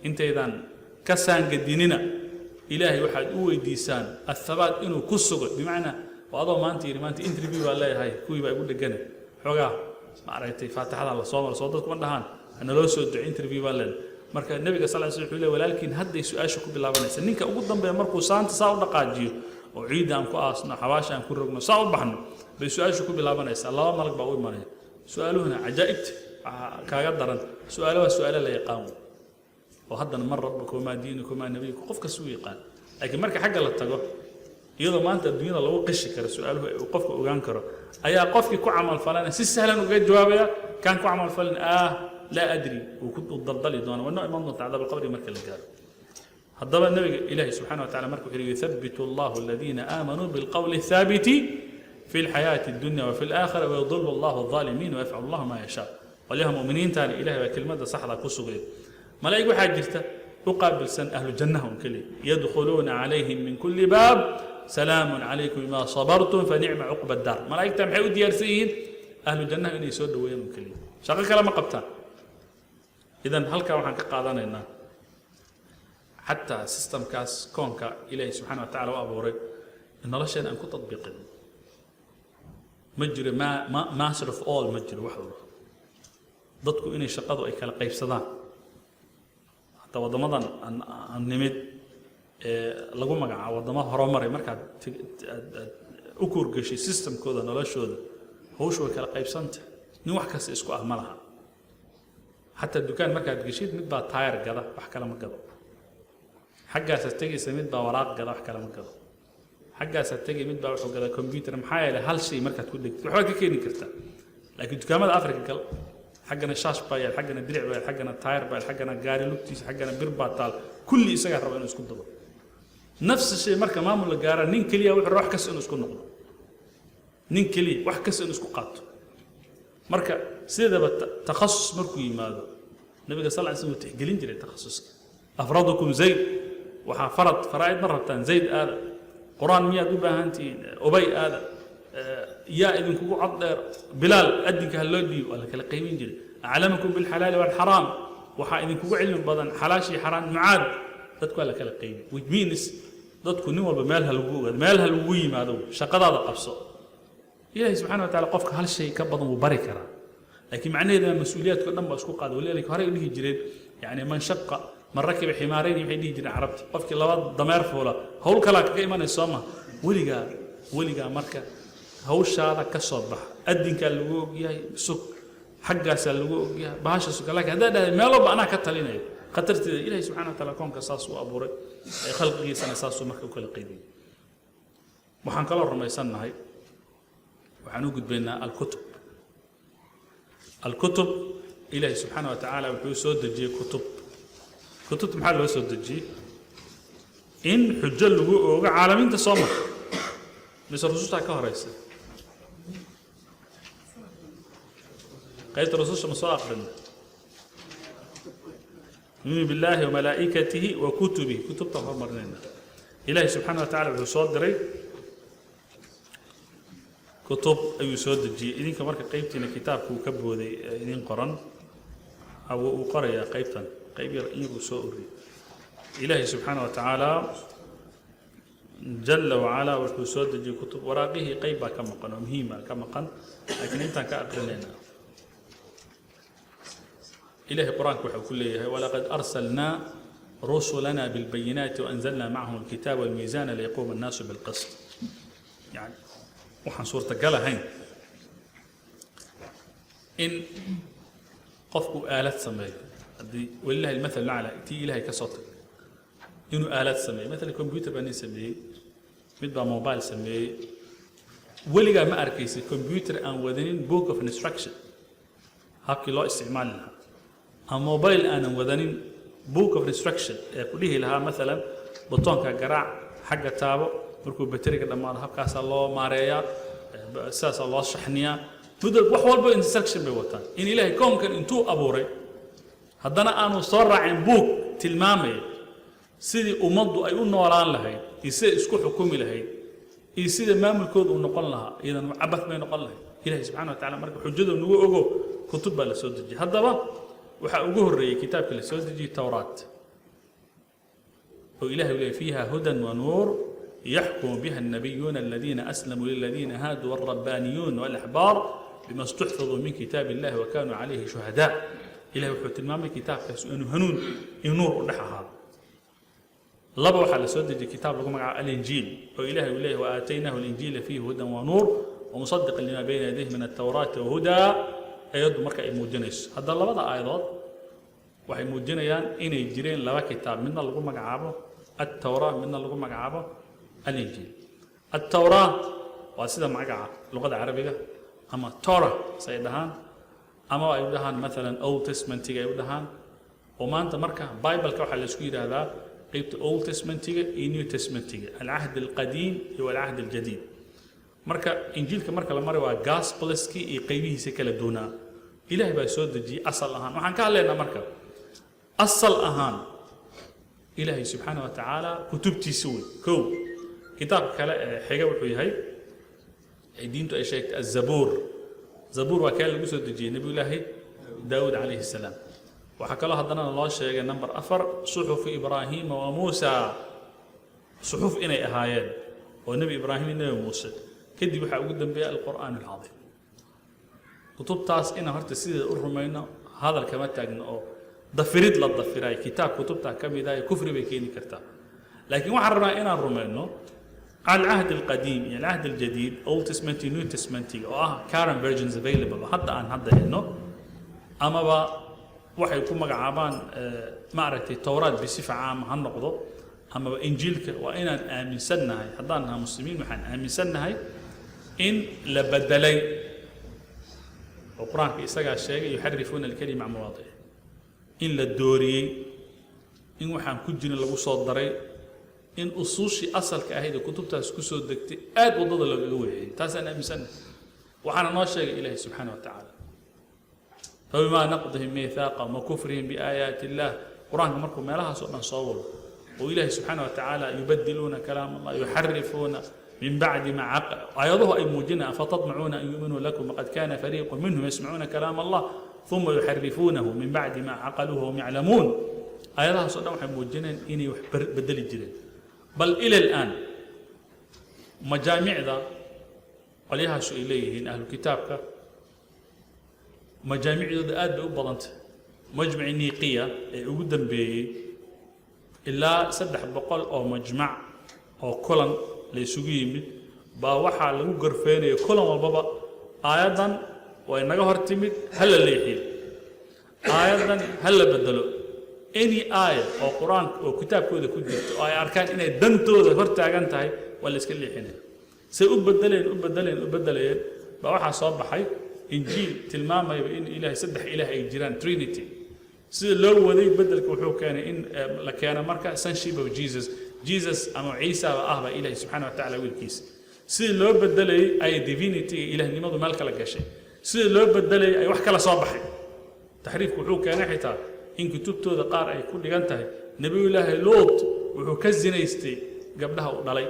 intaydaan ka saangadinina, Ilaahay waxaad u weydiisaan athabaat inuu ku sugo. Bimacnaa waa adoo maanta yidhi maanta interview baa leeyahay, kuwii baa igu dhegane, xoogaa ma aragtay, faatixada la soo maro, soo dadku ma dhahaan hanaloo soo duco, interview baa leedahay. Marka Nabiga sal sl wuxuu leeyahay walaalkiin hadday su-aasha ku bilaabanaysa. Ninka ugu dambeeya markuu saanta saa u dhaqaajiyo oo ciidda aan ku aasno, xabaasha aan ku rogno, saa u baxno, bay su-aashu ku bilaabanaysaa. Laba malag baa u imanaya. Su-aaluhuna cajaa'ibta waxaa kaaga daran, su-aalo waa su-aalo la yaqaan wey, oo haddana man rabbuka wamaa diinuka wamaa nabiyuka qof kasta u yaqaan. Laakiin marka xagga la tago, iyadoo maanta adduunyada lagu qishi karo su-aaluhu uu qofka ogaan karo, ayaa qofkii ku camalfalana si sahlan ugaga jawaabaya, kaan ku camalfalin laa adri uu ku daldali doona. Waa noo iman doonta cadaab alqabri marka la gaaro. Haddaba Nabiga Ilaahi subxana wa tacala marka wuxuu yihi: yuthabitu allahu aladiina aamanuu bilqowli athaabiti fi lxayaati addunya wafi alaakhira wayudilu allahu alظaalimiin wayafcalu allahu maa yashaa. Qolyaha mu'miniintaani Ilahay baa kelmadda saxda ku sugaya. Malaa'ig waxaa jirta u qaabilsan ahlu jannaha un keliya: yadkhuluuna calayhim min kulli baab, salaamun calaykum bima sabartum fanicma cuqba daar. Malaa'igta maxay u diyaarsan yihiin? Ahlu jannaha inay soo dhoweeyaan un keliya, shaqo kale ma qabtaan. Idan halkaa waxaan ka qaadanaynaa xataa systemkaas koonka Ilaahay subxana wa tacala u abuuray in nolosheena aan ku tadbiiqin. Ma jiro ma master of all, ma jiro wax walba. Dadku inay shaqadu ay kala qaybsadaan. Hataa waddamadan aan nimid ee lagu magacaabo waddamo horumaray, markaad aad u kuurgashay systemkooda noloshooda, hawshu way kala qaybsantah. Nin wax kasta isku ah ma laha. Xataa dukaan markaad geshid, mid baa taayar gada, wax kale ma gado. Xaggaasaad tegaysa, mid baa waraaq gada, wax kale ma gado. Xaggaasaad tegay, mid baa wuxuu gadaa computer. Maxaa yeelay hal shay markaad ku dhegtid waxbaad ka keeni kartaa. Laakiin dukaamada Africa gal, Xaggana shaash baa yaal, xaggana diric baa yaal, xaggana taayir baa yaal, xaggana gaari lugtiisa, xaggana bir baa taal. Kulli isagaa raba inuu isku dabo. Nafsa shay marka maamul la gaara, nin keliya wuxuu rabaa wax kasta inuu isku noqdo, nin keliya wax kasta inuu isku qaato. Marka sideedaba takhasus markuu yimaado, Nabiga sal ly slm wuu tixgelin jiray takhasuska. Afradukum Zayd, waxaa farad faraa'id ma rabtaan, Zayd aada. Qur-aan miyaad u baahan tihiin? Ubay aada. Yaa idinkugu cod dheer? Bilaal adinka ha loo dhiibo. Waa la kala qaybin jiray. Aclamakum bilxalaali walxaraam, waxaa idinkugu cilmi badan xalaashii xaraam, Mucaad. Dadku waa la kala qaybin, which means dadku nin walba meel ha lagu ogaado, meel ha lagugu yimaado, shaqadaada qabso. Ilaahay subxana wa taala qofka hal shay ka badan wuu bari karaa, laakiin macnaheeda mas-uuliyaadka o dhan baa isku qaada. Walidaalika horey u dhihi jireen, yani man shaqa man rakiba ximaarayn, waxay dhihi jireen Carabta, qofkii laba dameer fuula hawl kalaa kaga imanaysa, soo ma? Weligaa weligaa marka hawshaada ka soo baxa. Adinkaa lagu ogyahay, sug, xaggaasaa lagu ogyahay, bahasha suga. Lakin haddaa dhahday meel walba anaa ka talinayo, khatarteeda. Ilahay subxana wa taala koonka saas u abuuray, khalqigiisana saasuu marka u kala qaybiyey. Waxaan kaloo rumaysannahay, waxaan u gudbaynaa alkutub. Alkutub, Ilaahi subxaana wa tacaala wuxuu soo dejiyey kutub. Kutubta maxaa loo soo dejiyey? In xujo lagu oogo caalamiinta, soo ma? Mise rusushaa ka horeysa? Qaybta rususha ma soo aqrina? Nu'minu billahi wamalaa'ikatihi wa kutubihi. Kutubta hormarinayna. Ilaahi subxaana wa tacala wuxuu soo diray kutub, ayuu soo dejiyey. Idinka marka qaybtiina kitaabka uu ka booday idin qoran uu qorayaa qaybtan, qayb yar in yar uu soo uriyey. Ilaahi subxaana wa tacaala jala wacalaa wuxuu soo dejiyey kutub. Waraaqihii qayb baa ka maqan oo muhiima ka maqan, laakiin intaan ka aqrinaynaa. Ilahay qur-aanka waxau ku leeyahay: walaqad arsalnaa rusulana bilbayinaati waanzalna macahum alkitaaba walmiizana liyaquuma annaasu bilqist. Yani waxaan suurtagal ahayn in qofku aalad sameeyo, haddii walilahi almathal lacla tii Ilahay ka soo tag, inuu aalad sameeyo, matala computer baa nin sameeyey, mid baa mobile sameeyey. Weligaa ma arkaysid computer aan wadanin book of instruction, habkii loo isticmaali lahaa, ama mobile aanan wadanin book of instruction ee ku dhihi lahaa, maalan, butoonka garaac, xagga taabo, markuu bateriga dhammaado habkaasaa loo maareeyaa, sidaasaa loo shaxniyaa, muddo wax walba instruction bay wataan. In Ilaahay koonkan intuu abuuray haddana aanu soo raacin buug tilmaamaya sidii ummaddu ay u noolaan lahayd iyo siday isku xukumi lahayd iyo sida maamulkooda uu noqon lahaa, iyadan cabath bay noqon lahayd. Ilahi subxana wa tacala marka xujadu nagu ogo, kutub baa la soo dejiyey. Haddaba waxaa ugu horreeyey kitaabka la soo dejiyey Towraat, oo Ilahay u leeyay: fiiha hudan wa nuur yaxkumu biha الnabiyuuna aladiina aslamuu liladiina haaduu wاlrabbaaniyuun wاlaxbaar bima istuxfiduu min kitaab illahi wa kanuu calayhi shuhadaa. Ilahay wuxuu tilmaamay kitaabkaas inuu hanuun iyo nuur u dhex ahaado. Laba, waxaa la soo dejiyey kitaab lagu magacaabo Alinjiil, oo Ilahay uu leeyahy: waaataynaahu alinjiila fiihi hudan wa nuur wamusadiqan lima bayna yadayhi min altawraati wahudaa. Ayaddu marka ay muujinayso, hadda labada aayadood waxay muujinayaan inay jireen laba kitaab, midna lagu magacaabo Altawraa, midna lagu magacaabo Alinjiil. Altawraa waa sida magaca luqada Carabiga ama Torah say dhahaan, ama ay u dhahaan maalan Old Testamentiga ay u dhahaan. Oo maanta marka Bibleka waxaa la isku yidhaahdaa qeybta Old Testamentiga iyo New Testamentiga, alcahd alqadiim iyo alcahd aljadiid. Marka Injiilka marka la maray waa gospelskii iyo qeybihiisa kala duwanaa Ilahay baa soo dejiyey. Asal ahaan waxaan ka hadlaynaa marka, asal ahaan Ilaahay subxaana wa tacaala kutubtiisa wey. Kow, kitaabka kale ee xiga wuxuu yahay ee diintu ay sheegtay Azabuur. Zabuur waa kee lagu soo dejiyey Nebiyullaahi Daawud calayhi salaam. Waxaa kaloo haddana loo sheegay, number 4, suxufu Ibraahiima wa Muusa, suxuf inay ahaayeen oo Nebi Ibraahim iyo Nebi Muuse. Kadib waxaa ugu dambeeya Alqur'aan alcadiim. Kutubtaas inaan horta sideeda u rumayno hadal kama taagno, oo dafirid la dafiraay kitaab kutubtaa ka mid ah kufri bay keeni kartaa. Laakiin waxaan rabnaa inaan rumayno alcahd alqadiim iyo alcahd aljadiid, Old Testament iyo New Testamentiga, oo ah current versions available oo hadda aan hadda helno, amaba waxay ku magacaabaan, ma aragtay, Towraat bisifa caama ha noqdo amaba Injiilka, waa inaan aaminsannahay. Haddaan nahay Muslimiin, waxaan aaminsannahay in la bedelay. Oo Qur-aanka isagaa sheegay, يحرفون الكلم عن مواضعه, in la dooriyey, in waxaan ku jirin lagu soo daray, in usuushii asalka ahayd ee kutubtaas ku soo degtay aad waddada loogaga weexiyey. Taasaan aaminsannahay, waxaana noo sheegay Ilaahi subxaana wa tacaala, فبما نقضهم ميثاقهم وكفرهم بآيات الله. Qur-aanka markuu meelahaas oo dhan soo wado oo Ilaahi subxaana wa tacaala يبدلون كلام الله, يحرفون من بعد ما عقلوه, aayaduhu ay muujinayaan, أفتطمعون أن يؤمنوا لكم وقد كان فريق منهم يسمعون كلام الله ثم يحرفونه من بعد ما عقلوه وهم يعلمون. Aayadahaas oo dhan waxay muujinayaan inay wax bedeli jireen. Bal إلى الآن majaamicda qolyahaasu ay leeyihiin, ahlu kitaabka majaamicdooda aad bay u badantay. Majmaci Niqiya ee ugu dambeeyey, ilaa 300 oo majmac oo kulan la isugu yimid baa waxaa lagu gorfeynaya kulan walbaba: aayaddan way naga hor timid, ha la leexiyo, aayaddan ha la bedelo. Any aaya oo Qur-aanka oo kitaabkooda ku jirto oo ay arkaan inay dantooda hor taagan tahay, waa la iska leexinaya. Say u bedeleen, u bedeleen, u bedelayeen, baa waxaa soo baxay Injiil tilmaamayba in Ilaahay saddex ilaah ay jiraan, Trinity. Sida loo waday bedelka wuxuu keenay in la keeno marka sonship of Jesus, Jesus ama Ciisaba ahba Ilaahay subxaana wa tacaala wiilkiisa. Sida loo bedelayay ay divinity, ilaahnimadu meel kala gashay. Sida loo bedelayay ay wax kala soo baxay. Taxriifku wuxuu keenay xitaa in kutubtooda qaar ay ku dhigan tahay Nebiyullaahi Luut wuxuu ka zinaystay gabdhaha uu dhalay.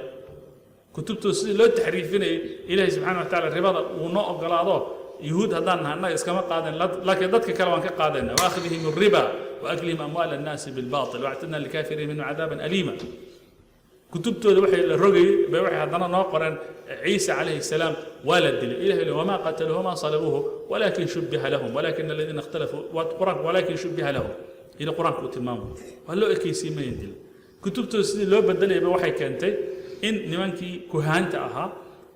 Kutubtooda sidii loo taxriifinayay, Ilaahay subxana wa tacaala ribada uu noo ogolaado, Yuhuud haddaan nahay annaga iskama qaadan, laakiin dadka kale waan ka qaadayna, وأخذهم الربا وأكلهم أموال الناس بالباطل وأعتدنا للكافرين منهم عذابا أليما. Kutubtooda waxay la rogayay bay waxay haddana noo qoreen Ciisa calayhi salaam waa la dilay. Ilahi le, وما قتلوه وما صلبوه ولكن شبه لهم ولكن الذين اختلفوا. Qur-aanku ولكن شبه لهم ila Qur-aanku uu tilmaamo, waa loo ekeysiin mayan dilay. Kutubtooda sidii loo bedelayba waxay keentay in nimankii kuhaanta ahaa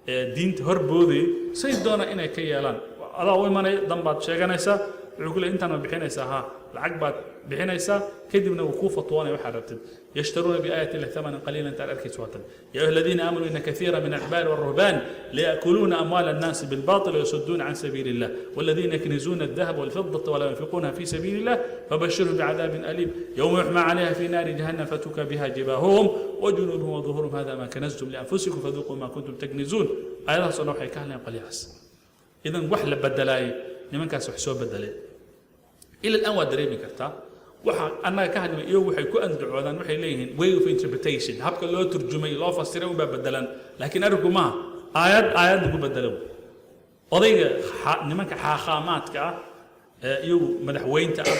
ee diinta horboodayay say doona inay ka yeelaan. Adaa u imanaya, dan baad sheeganaysaa, wuxuu ku leey, intaan ma bixinaysaa? Haa, lacag baad bixinaysaa, kadibna wuu kuu fatwoonaya waxaad rabtid. يشترون بآيات الله ثمنا قليلا. Intaad arkayso waatan, يا أيها الذين آمنوا إن كثيرا من الأحبار والرهبان ليأكلون أموال الناس بالباطل ويصدون عن سبيل الله والذين يكنزون الذهب والفضة ولا ينفقونها في سبيل الله فبشرهم بعذاب أليم يوم يحمى عليها في نار جهنم فتكوى بها جباههم وجنوبهم وظهورهم هذا ما كنزتم لأنفسكم فذوقوا ما كنتم تكنزون. Aayadahaas oo dhan waxay ka hadlayaan qolyahaas. Idan wax la bedelaayay, nimankaas wax soo bedeleen, إلى الآن waa dareemi kartaa. Waxa annaga ka hadlay, iyagu waxay ku andacoodaan, waxay leeyihiin way of interpretation, habka loo turjumay, loo fasiray unbaa bedelan, laakiin arrinku maaha aayad aayad lagu bedelo. Odayga nimanka xaakhaamaadka ah ee iyagu madaxweynta ah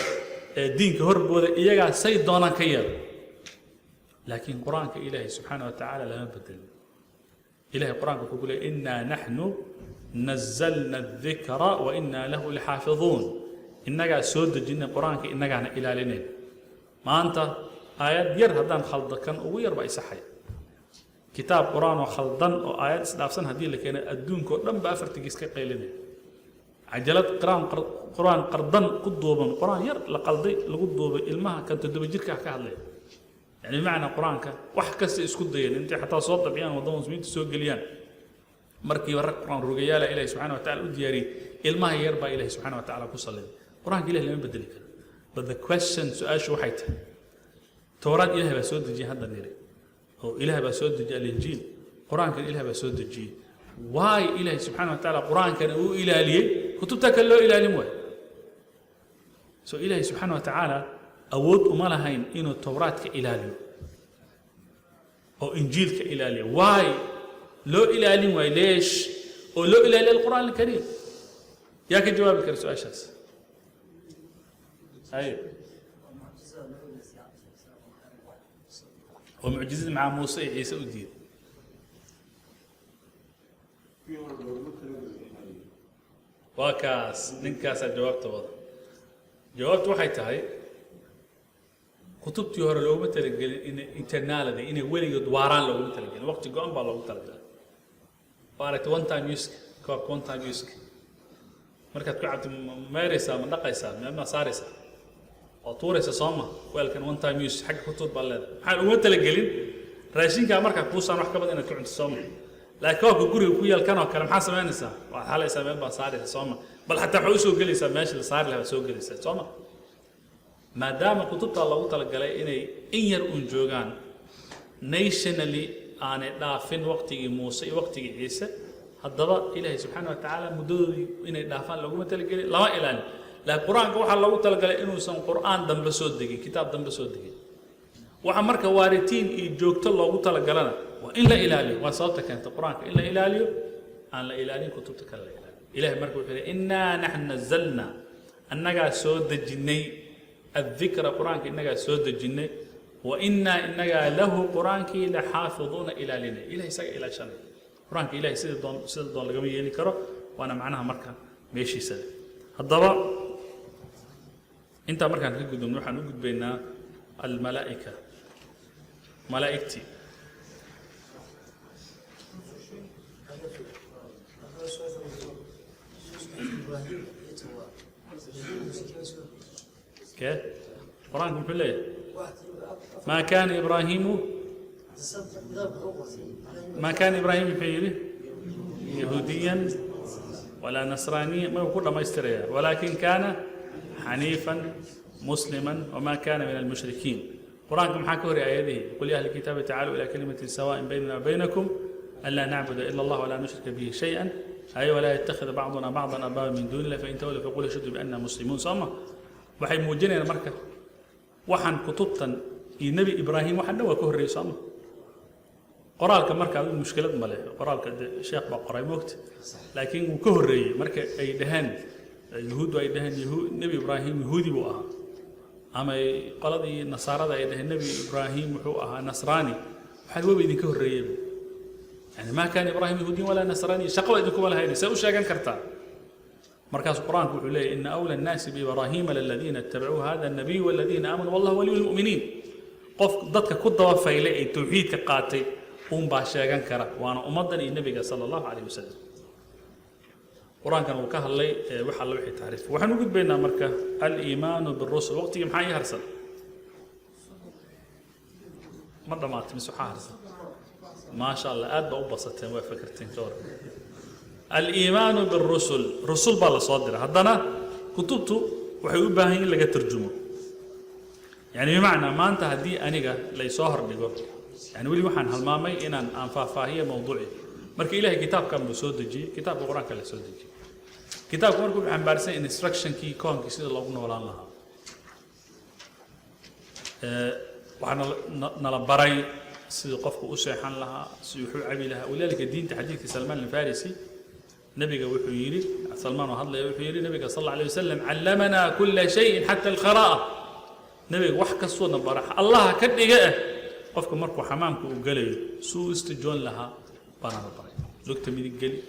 ee diinka horbooda, iyagaa say doonaan ka yeelo, laakiin Qur-aanka Ilaahay subxaana wa tacaala lama bedelin. Ilahay Qur-aanka wuxuu ku leeyay, إنا نحن نزلنا الذكر وإنا له لحافظون. Innagaa soo dejinay Qur-aanka, innagaana ilaalinayn. Maanta aayad yar haddaan khaldo, kan ugu yar baa isaxay. Kitaab Qur-aan oo khaldan oo aayad isdhaafsan haddii la keeno, adduunka oo dhan ba afartigiis ka qaylinaya. Cajalad quraan, Qur-aan qardan ku duuban, Qur-aan yar la qalday lagu duubay, ilmaha kan 7 jirka ka hadlaya. Yani bimacnaa Qur-aanka wax kasta isku dayeen intay xataa soo dabciyaan, waddama Muslimiinta soo geliyaan, markiiba rag Qur-aan rogayaala Ilahi subxana wa tacala u diyaariyey, ilmaha yar baa Ilahi subxana wa tacala ku salliday. Qur-aanka Ilahi lama bedeli karo. But the question, su-aashu waxay tahay, Towraad Ilahay baa soo dejiyey hadda niri, oo Ilaah baa soo dejiyey Alinjiil, Qur-aankan Ilaah baa soo dejiyey. Waay Ilaahay subxaana wa tacaala Qur-aankana uu ilaaliyey, kutubta kale loo ilaalin waayo? So Ilaahay subxaana wa tacaala awood uma lahayn inuu Towraadka ilaaliyo oo Injiilka ilaaliyo? Waay loo ilaalin waayo? ليش oo loo ilaaliyo القرآن الكريم? Yaa ka jawaabi kara su-aashaas? Ay oo mucjizada macaa Muuse iyo Ciise u diiday. Kuwii hore looguma talagelin inay Waa kaas, ninkaasaa jawaabta wada. Jawaabtu waxay tahay, kutubtii hore looguma talagelin inay eternality, inay weligood waaraan looguma talagelin. Waqti go-an baa loogu talagalay. Waa aragtay one time use, koobka one time use markaad ku cabto, ma meeraysaa, ma dhaqaysaa, ma saaraysaa, waa tuuraysa, sooma? Weelkan one time use xagga ku tuur baa leedahay. Maxaa uguma talagelin? Raashinkaa markaa kuusaan wax ka badan inaad ku cunto, sooma? Laakiin koobka guriga ku yaal kanoo kale maxaa samaynaysaa? Waad xalaysaa, meel baa saaraysa, sooma? Bal xataa waxaa usoo gelaysaa meesha la saari lahaa, soo gelaysaa, sooma? Maadaama kutubtaa loogu talagalay inay in yar uun joogaan, nationally aanay dhaafin waqtigii Muuse iyo waqtigii Ciise, haddaba Ilaahay subxaana wa tacaala muddadoodii inay dhaafaan looguma talagelin, lama ilaalin. Laakiin Qur-aanka waxaa loogu talagalay inuusan Qur-aan dambe soo degin, kitaab dambe soo degin. Waxa marka waaritiin iyo joogto loogu talagalana waa in la ilaaliyo. Waa sababta keenta Qur-aanka in la ilaaliyo, aan la ilaalin kutubta kale la ilaaliyo. Ilahay marka wuxuu yihi: "Innaa naxnu nazalna," annagaa soo dejinnay, "الذكر," Qur-aanka innagaa soo dejinnay, "وإنا," innagaa, "له," Qur-aankii, "لحافظون," ilaalinay. Ilahay isaga ilaashanay Qur-aanka. Ilahay sida doon lagama yeeli karo, waana macnaha marka meeshiisa leh. Haddaba intaa markaan ka gudubno, waxaan u gudbaynaa الملائكة, malaa'igtii. Kee Qur-aanku muxuu leeyahay? ما كان إبراهيم ما كان إبراهيم, muxuu yidhi, يهوديا ولا نصرانيا, ma ku dhammaystiraya, ولكن كان حنيفا مسلما وما كان من المشركين. Qur-aanka maxaa ka horey aayadihii? قل يا أهل الكتاب تعالوا إلى كلمة سواء بيننا وبينكم ألا نعبد إلا الله ولا نشرك به شيئا أي ولا يتخذ بعضنا بعضا أربابا من دون الله فإن تولوا فقولوا اشهدوا بأننا مسلمون, sooma? Waxay muujinayaan marka waxaan kutubtan iyo Nebi Ibraahim waxaan dhan waa ka horreeyey, sooma? Qoraalka marka adigu mushkilad ma leh, qoraalka de sheekh baa qoray, moogta, laakiin wuu ka horreeyey. Marka ay dhaheen Yuhuuddu, ay dhaheen Nebi Ibraahim Yahuudi buu ahaa, ama ay qoladii Nasaarada ay dhaheen Nebi Ibraahim wuxuu ahaa Nasraani, waxaa waba idinka horreeyeyba. Yani ما كان إبراهيم يهوديا ولا نصرانيا, shaqaba idinkuma lahayn, see u sheegan kartaa? Markaas Qur-aanku wuxuu leeyahy: إن أولى الناس بإبراهيم للذين اتبعوه هذا النبي والذين آمنوا والله ولي المؤمنين. Qof dadka ku daba faylay ee towxiidka qaatay uun baa sheegan kara, waana ummaddan iyo Nebiga sala Allahu calayh wasalam. Qur-aankan uu ka hadlay wax alla wixii taxriif. Waxaan u gudbaynaa marka الإيمان بالرسل. Waqtigii maxaa ii harsan? Ma dhammaatay mise waxaa harsan? Maasha Allah, aad baa u basateen, waa fakerteen ka hor. الإيمان بالرسل, rusul baa la soo diray. Haddana kutubtu waxay u baahan yihin in laga tarjumo. Yani bimacnaa maanta haddii aniga laysoo hordhigo, yani weli waxaan halmaamay inaan aan faahfaahiyo mawduuci. Marka Ilahay kitaabkan buu soo dejiyey, kitaabka Qur-aanka la soo dejiyey. Kitaabku marka wuxuu xambaarsan instructionkii koonkii sida loogu noolaan lahaa. Waxaa nala baray sidii qofku u seexan lahaa, sidii wuxuu cabi lahaa. Walidaalika diinta, xadiidkii Salmaan Alfarisi, nabiga wuxuu yidhi, Salmaan oo hadlaya wuxuu yidhi nabiga sal alla alay wasalam: "علمنا كل شيء حتى القراءة." Nabiga wax kastoo na bara, Allaha ka dhiga eh, qofka markuu xamaamka uu gelayo suu u istijoon lahaa baana la baray. Lugta midig geli,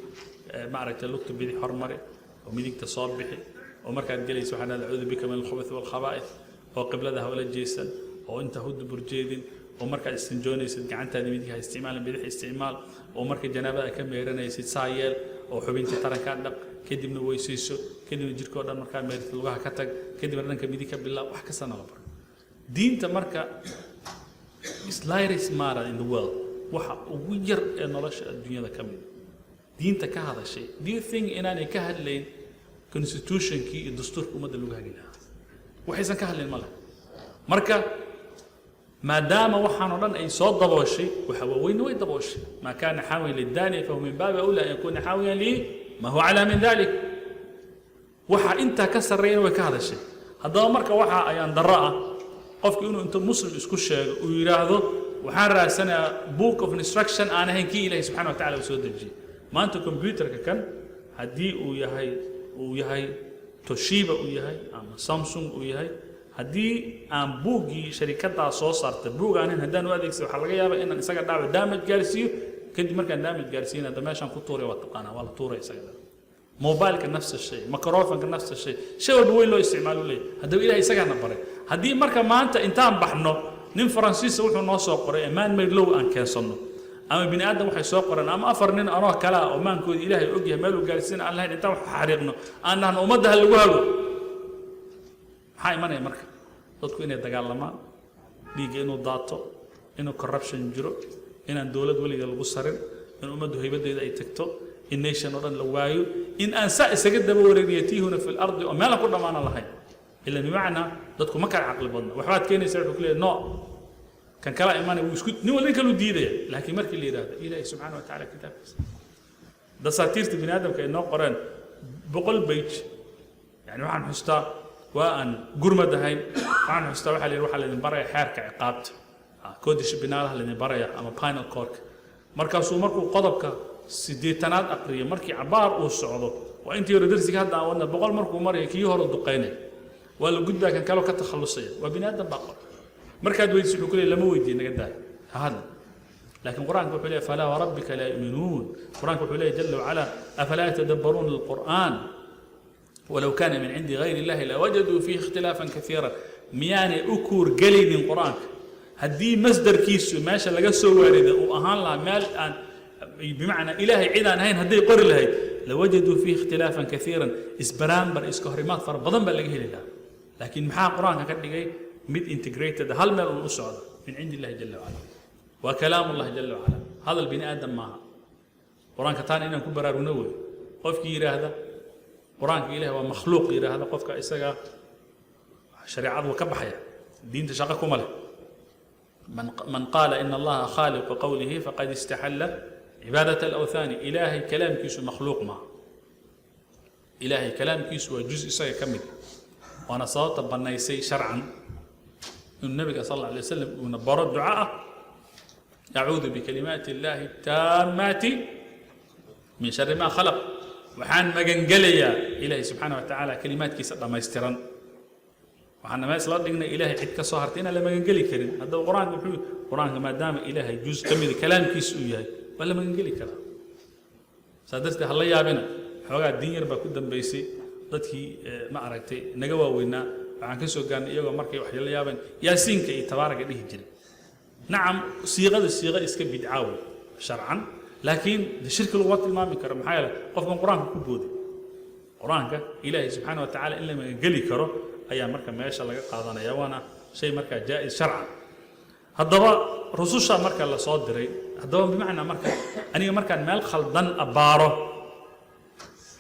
maaragtay, lugta bidix hormari oo midigta soo bixi, oo markaad gelayso waxaa dhahda: "أعوذ بك من الخبث والخبائث," oo qiblada hawla jeesan, oo inta hu dubur jeedin, oo markaad istinjoonaysid gacantaada midig ha isticmaalin, bidix isticmaal, oo marka janaabada ka meeranaysid saa yeel, oo xubintii tarankaa dhaq, kadibna weysayso, kadibna jirka oo dhan markaa meertid lugaha ka tag, kadibna dhanka midig ka bilaab. Wax kastana la baro diinta. Marka slightest matter in the world, waxa ugu yar ee nolosha adduunyada ka mid diinta ka hadashay. Do you think inaanay ka hadlayn constitutionkii iyo dastuurka ummadda lagu hagi lahaa? Waxaysan ka hadlayn ma leh. Marka maadaama waxaan oo dhan ay soo dabooshay, waxa waaweynna way dabooshay. ما كان حاويا للدانية فهو من باب أولى أن يكون حاويا لما هو أعلى من ذلك. Waxa intaa ka sarreeyana way ka hadashay. Haddaba marka waxa ayaan darro ah qofku inuu intuu Muslim isku sheego uu yidhaahdo: "Waxaan raadsanayaa book of instruction aan ahayn kii Ilahi subxana wa tacala uu soo dejiyey." Maanta computerka kan haddii uu yahay Toshiba uu yahay ama Samsung uu yahay, haddii aan buuggii sharikaddaa soo saarta buug aanin haddaan u adeegsado, waxaa laga yaabaa inaan isaga dhaawac, damage gaarsiiyo. Kadib markaan damage gaarsiiyana, hadda meeshaan ku tuuray, waa taqaanaa, waa la tuuray isaga. Mobileka نفس الشيء, microfonka نفس الشيء, shay walba weyn loo isticmaalo leeyahy. Haddaba Ilahay isagaana baray. Haddii marka maanta intaan baxno nin Faransiisa wuxuu noo soo qoray man made law aan keensanno, ama bini aadam waxay soo qoreen, ama afar nin anoo kale ah oo maankooda Ilaahay ogyahay meeluu gaarsiin aan lahayn, intaan wax xariiqno aan nahno ummadda ha lagu hago, maxaa imanaya marka? Dadku inay dagaalamaan, dhiigga inuu daato, inuu corruption jiro, inaan dowlad weliga lagu sarin, In ummaddu haybadeeda ay tagto, in nation oo dhan la waayo, in aan saa isaga daba wareegin يتيهون في الأرض oo meelan ku dhammaana lahayn. Ila bimacnaa dadku ma kala caqli badna. Waxbaad keenaysaa, wuxuu ku leeyahay no, kan kala imanaya, wuu isku nin walba nin kaluu diidaya. Laakiin markii la yidhahdo Ilaahi subxaana wa tacaala kitaabkiisa, dasaatiirta bini aadamka ay noo qoreen 100 page, yani waxaan xustaa waa aan gurmad ahayn, waxaan xustaa waxaa la yidhi waxaa laydin baraya xeerka ciqaabta, codice pénal-aha laydin baraya ama penal code. Markaasuu markuu qodobka 80aad aqriyo, markii cabaar uu socdo, waa intii hore darsiga hadda aan wadna, 100 markuu marayo, kii hore duqaynaya, waa la gudbaa, kan kaloo ka takhallusaya. Waa bini aadam baa qor. Markaad weydiiso, wuxuu ku leeyahy lama weydiiye, naga daaya, ha hadla. Laakiin qur-aanka wuxuu leeyahy فلا وربك لا يؤمنون. Qur-aanka wuxuu leeyahy جل وعلا أفلا يتدبرون القرآن ولو كان من عند غير الله لوجدوا فيه اختلافا كثيرا. Miyaanay u kuurgelaynin qur-aanka? Haddii masdarkiisu, meesha laga soo waariday, uu ahaan lahaa meel aan bimacnaa Ilaahay cid aan ahayn hadday qori lahayd, لوجدوا فيه اختلافا كثيرا, isbaraambar, iska horimaad fara badan baa laga heli lahaa. Laakiin maxaa qur-aanka ka dhigay mid integrated, hal meel un u socda? من عند الله جل وعلا, waa كلام الله جل وعلا, hadal bini aadam maaha qur-aanka. Taana inaan ku baraarugno wey. Qofkii yidhaahda qur-aanka Ilahi waa makhluuq yidhaahda, qofka isaga shareecadu waa ka baxaya, diinta shaqo kuma leh. من قال إن الله خالق قوله فقد استحل عبادة الأوثان. Ilaahay kalaamkiisu makhluuq maaha. Ilaahay kalaamkiisu waa juz isaga ka mid, waana sababta bannaysay sharcan inuu nabiga sal alla alay wasalam uuna baro duca ah: أعوذ بكلمات الله التامات من شر ما خلق. Waxaan magangelayaa Ilaahay subxaana wa tacaala kalimaadkiisa dhammaystiran. Waxaana meel isla dhignay Ilaahay cid ka soo hartay inaan la magangeli karin. Haddaba qur-aanka wuxuu, qur-aanka maadaama Ilaahay juz ka mida kalaamkiisa uu yahay, waa la magangeli karaa. Saa darteed ha la yaabina xoogaa diin yar baa ku dambaysay. Dadkii ma aragtay naga waaweynaa, waxaan ka soo gaarnay iyagoo markay wax la yaabeen Yaasiinka iyo Tabaaraga dhihi jiray. Nacam, siiqada siiqa iska bidcaa wey sharcan, laakiin de shirki laguma tilmaami karo. Maxaa yeele qofkan qur-aanka ku booday, qur-aanka Ilaahay subxaana wa tacaala in la magangeli karo ayaa marka meesha laga qaadanaya, waana shay markaa jaa'is sharcan. Haddaba rususha marka la soo diray, haddaba bimacnaa marka aniga markaan meel khaldan abbaaro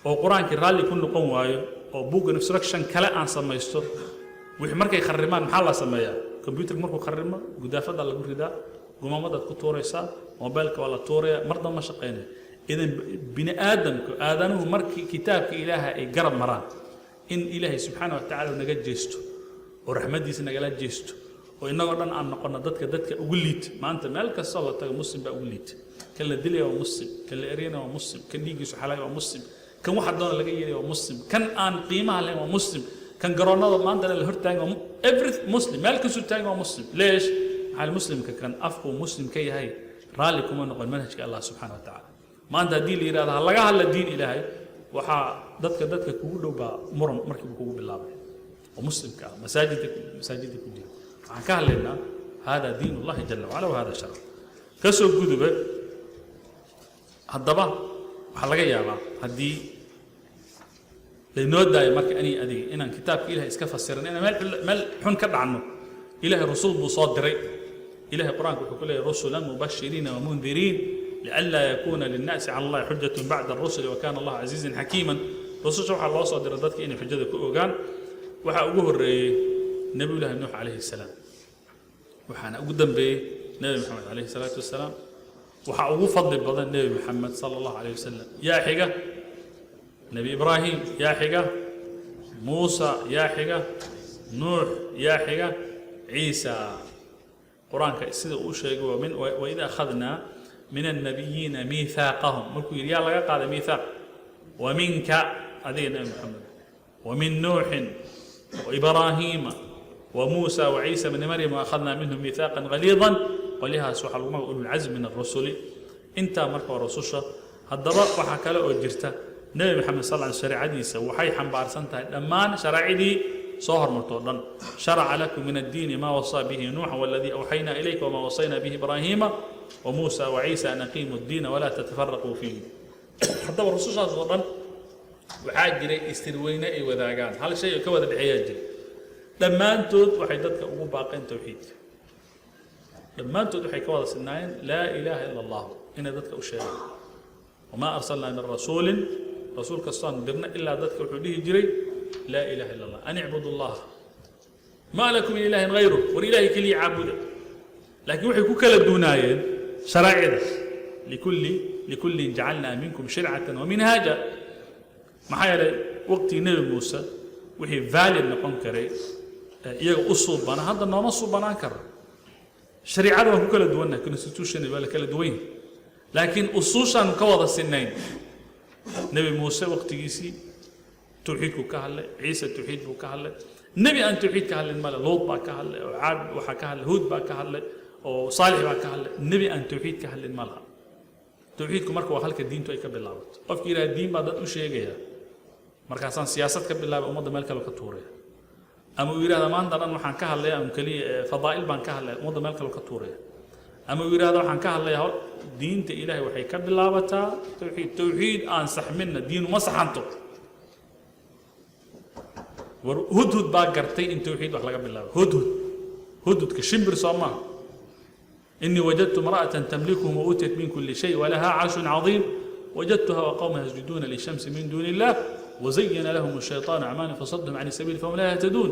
oo qur-aankii raalli ku noqon waayo oo book instruction kale aan samaysto, wixii markay kharimaan maxaa la sameeyaa? Computerka markuu kharimo, gudaafadda lagu ridaa, gumaamadaad ku tuuraysaa, mobilka waa la tuuraya, mar damba ma shaqaynaya. Idan bini aadamku, aadanuhu, markii kitaabka Ilaaha ay garab maraan, in Ilaahay subxaana wa tacala naga jeesto oo raxmaddiisa nagala jeesto oo innagoo dhan aan noqono dadka ugu liita. Maanta meel kastoo la tago, muslim baa ugu liita. Kan la dilaya waa muslim, kan la eryana waa muslim, kan dhiiggiisu xalaay waa muslim, kan waxa doona laga yeelaya waa muslim, kan aan qiimaha lahayn waa muslim, kan garoonnada maantana la hortaagan waa every muslim, meel kastuu taagan waa muslim. ليش? Maxaa muslimka kan afkuu muslim ka yahay, raalli kuma noqon manhajka Allah subxaana wa tacaala. Maanta haddii la yidhahdo ha laga hadla diin Ilaahay, waxaa dadka kugu dhow baa muran markiiba kugu bilaabay oo muslimka ah, masaajidda ku jira. Waxaan ka hadlaynaa هذا دين الله جل وعلا وهذا شرع. Ka soo gudube. Haddaba waxaa laga yaabaa haddii laynoo daayo marka anii adiga inaan kitaabka Ilahay iska fasiran, inaan meel xun ka dhacno. Ilahay rusul buu soo diray. Ilahay qur-aanka wuxuu ku leeyahy رسلا مبشرين ومنذرين لئلا يكون للناس على الله حجة بعد الرسل وكان الله عزيزا حكيما. Rususha waxaa loo soo diray dadka inay xujada ku ogaan. Waxaa ugu horreeyey Nebiyullahi Nuux calayhi salaam, waxaana ugu dambeeyey Nebi Maxamed calayhi salaatu wasalaam. Waxaa ugu fadli badan Nebi Maxamed sala allahu calayh wasalam. Yaa xiga? Nebi Ibraahim. Yaa xiga? Muusa. Yaa xiga? Nuux. Yaa xiga? Ciisa. Qur-aanka sida uu sheegay waa min وإذ أخذنا من النبيين ميثاقهم. Markuu yidhi, yaa laga qaaday miithaaq? ومنك, adiga Nebi Maxamed, ومن نوح وإبراهيم وموسى وعيسى بن مريم وأخذنا منهم ميثاقا غليظا. Qolyahaas waxaa lagu magaca أولو العزم من الرسل. Intaa marka waa rususha. Haddaba waxaa kale oo jirta, Nebi Maxamed sal ly shareecadiisa waxay xambaarsan tahay dhammaan sharaa'icdii soo hormarto o dhan. شرع لكم من الدين ما وصى به نوحا والذي أوحينا إليك وما وصينا به إبراهيم وموسى وعيسى أن أقيموا الدين ولا تتفرقوا فيه. Haddaba rusushaas oo dhan waxaa jiray istirweyne ay wadaagaan, hal shay oo ka wada dhexeeyaa jiray. Dhammaantood waxay dadka ugu baaqeen towxiidka. Dhammaantood waxay ka wada sidnaayeen لا إله إلا الله. Inay dadka u sheegaan. وما أرسلنا من رسول, rasuul kastaan dirna, ilaa dadka wuxuu dhihi jiray: لا إله إلا الله, أن اعبدوا الله ما لكم من إله غيره, war Ilaahay keliya caabuda. Laakiin waxay ku kala duunaayeen sharaa'icda. لكل جعلنا منكم شرعة ومنهاجا. Maxaa yeelay, waqtigii Nebi Muuse wixii valid noqon karay iyaga u suubana hadda nooma suubanaan karo. Shariicada waan ku kala duwannahay, constitution waa la kala duwan yahay, laakiin usuushaanu ka wada sinayn. Nebi Muuse waqtigiisii tawxiidkuu ka hadlay, Ciise tawxiid buu ka hadlay. Nebi aan tawxiid ka hadlin male. Luud baa ka hadlay, oo Caad waxaa ka hadlay, Huud baa ka hadlay, oo Saalix baa ka hadlay. Nebi aan tawxiid ka hadlin ma laha. Tawxiidku marka waa halka diintu ay ka bilaabato. Qofki yidhaha diin baa dad u sheegaya, markaasaan siyaasad ka bilaabay, ummadda meel kale ka tuuraya. Ama uu yidhahda maanta dhan waxaan ka hadlaya un keliya fadaa'il baan ka hadlaya, ummadda meel kale ka tuuraya. Ama uu yidhahda waxaan ka hadlaya diinta Ilaahay, waxay ka bilaabataa tawxiid. Tawxiid aan saxminna diin uma saxanto. War Hudhud baa gartay in tawxiid wax laga bilaabo. Hudhud, hudhudka shimbir soo maaha? إني وجدت امرأة تملكهم وأوتيت من كل شيء ولها عرش عظيم وجدتها وقومها يسجدون للشمس من دون الله وزين لهم الشيطان أعمالهم فصدهم عن السبيل فهم لا يهتدون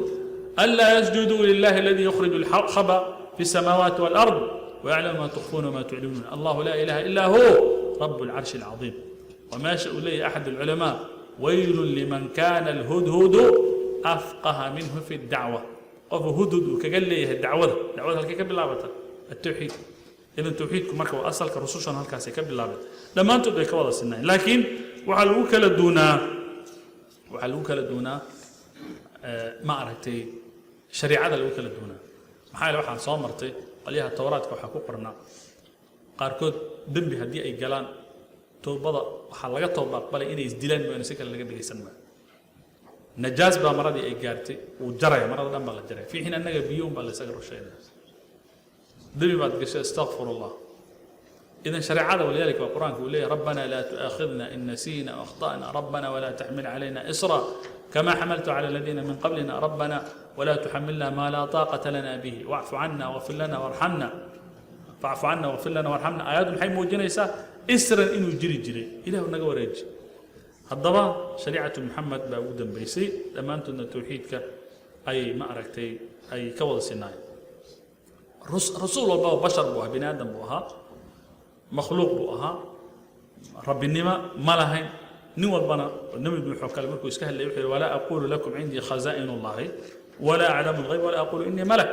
ألا يسجدوا لله الذي يخرج الخبأ في السماوات والأرض ويعلم ما تخفون وما تعلنون الله لا إله إلا هو رب العرش العظيم. وما شاء إليه أحد العلماء: ويل لمن كان الهدهد أفقه منه في الدعوة. Qof Hudhud uu kaga leeyahay dacwada, dacwada halkay ka bilaabata? التوحيد. Idan tawxiidku marka waa asalka, rusushan halkaasay ka bilaabeen, dhammaantood bay ka wada sinnaayeen. Laakiin waxaa lagu kala duunaa, ma aragtay, shariicada lagu kala duunaa. Maxaa yeele, waxaan soo martay qolyaha Towraadka waxaa ku qornaa qaarkood dembi haddii ay galaan, toobada waxaa laga tooba aqbalay inay isdilaan mooyaane, si kale laga dhegaysan maayo. Najaas baa maradii ay gaartay, wuu jaraya, marada dhan baa la jaraya. في حين annaga biyo un baa la isaga rusheynaya. Dembi baad gashay, استغفر الله. Idan shareecada, ولذلك waa Qur-aanka uu leeyahy: ربنا لا تؤاخذنا إن نسينا أو أخطأنا ربنا ولا تحمل علينا إصرا كما حملته على الذين من قبلنا ربنا ولا تحملنا ما لا طاقة لنا به واعف عنا واغفر لنا وارحمنا. فاعف عنا واغفر لنا وارحمنا. Aayaddu maxay muujinaysaa? Isran inuu jiri jiray. Ilahu naga wareeji. Haddaba shariicatu Maxamed baa ugu dambeysay, dhammaantoodna tawxiidka ay, ma aragtay, ay ka wada sinaayeen. Rasuul walbaba bashar buu ahaa, bini aadam buu ahaa, makhluuq buu ahaa, rabbinimo ma lahayn. Nin walbana, Nebi Nuux oo kale markuu iska hadlayay wuxuu yihi: ولا أقول لكم عندي خزائن الله ولا أعلم الغيب ولا أقول إني ملك.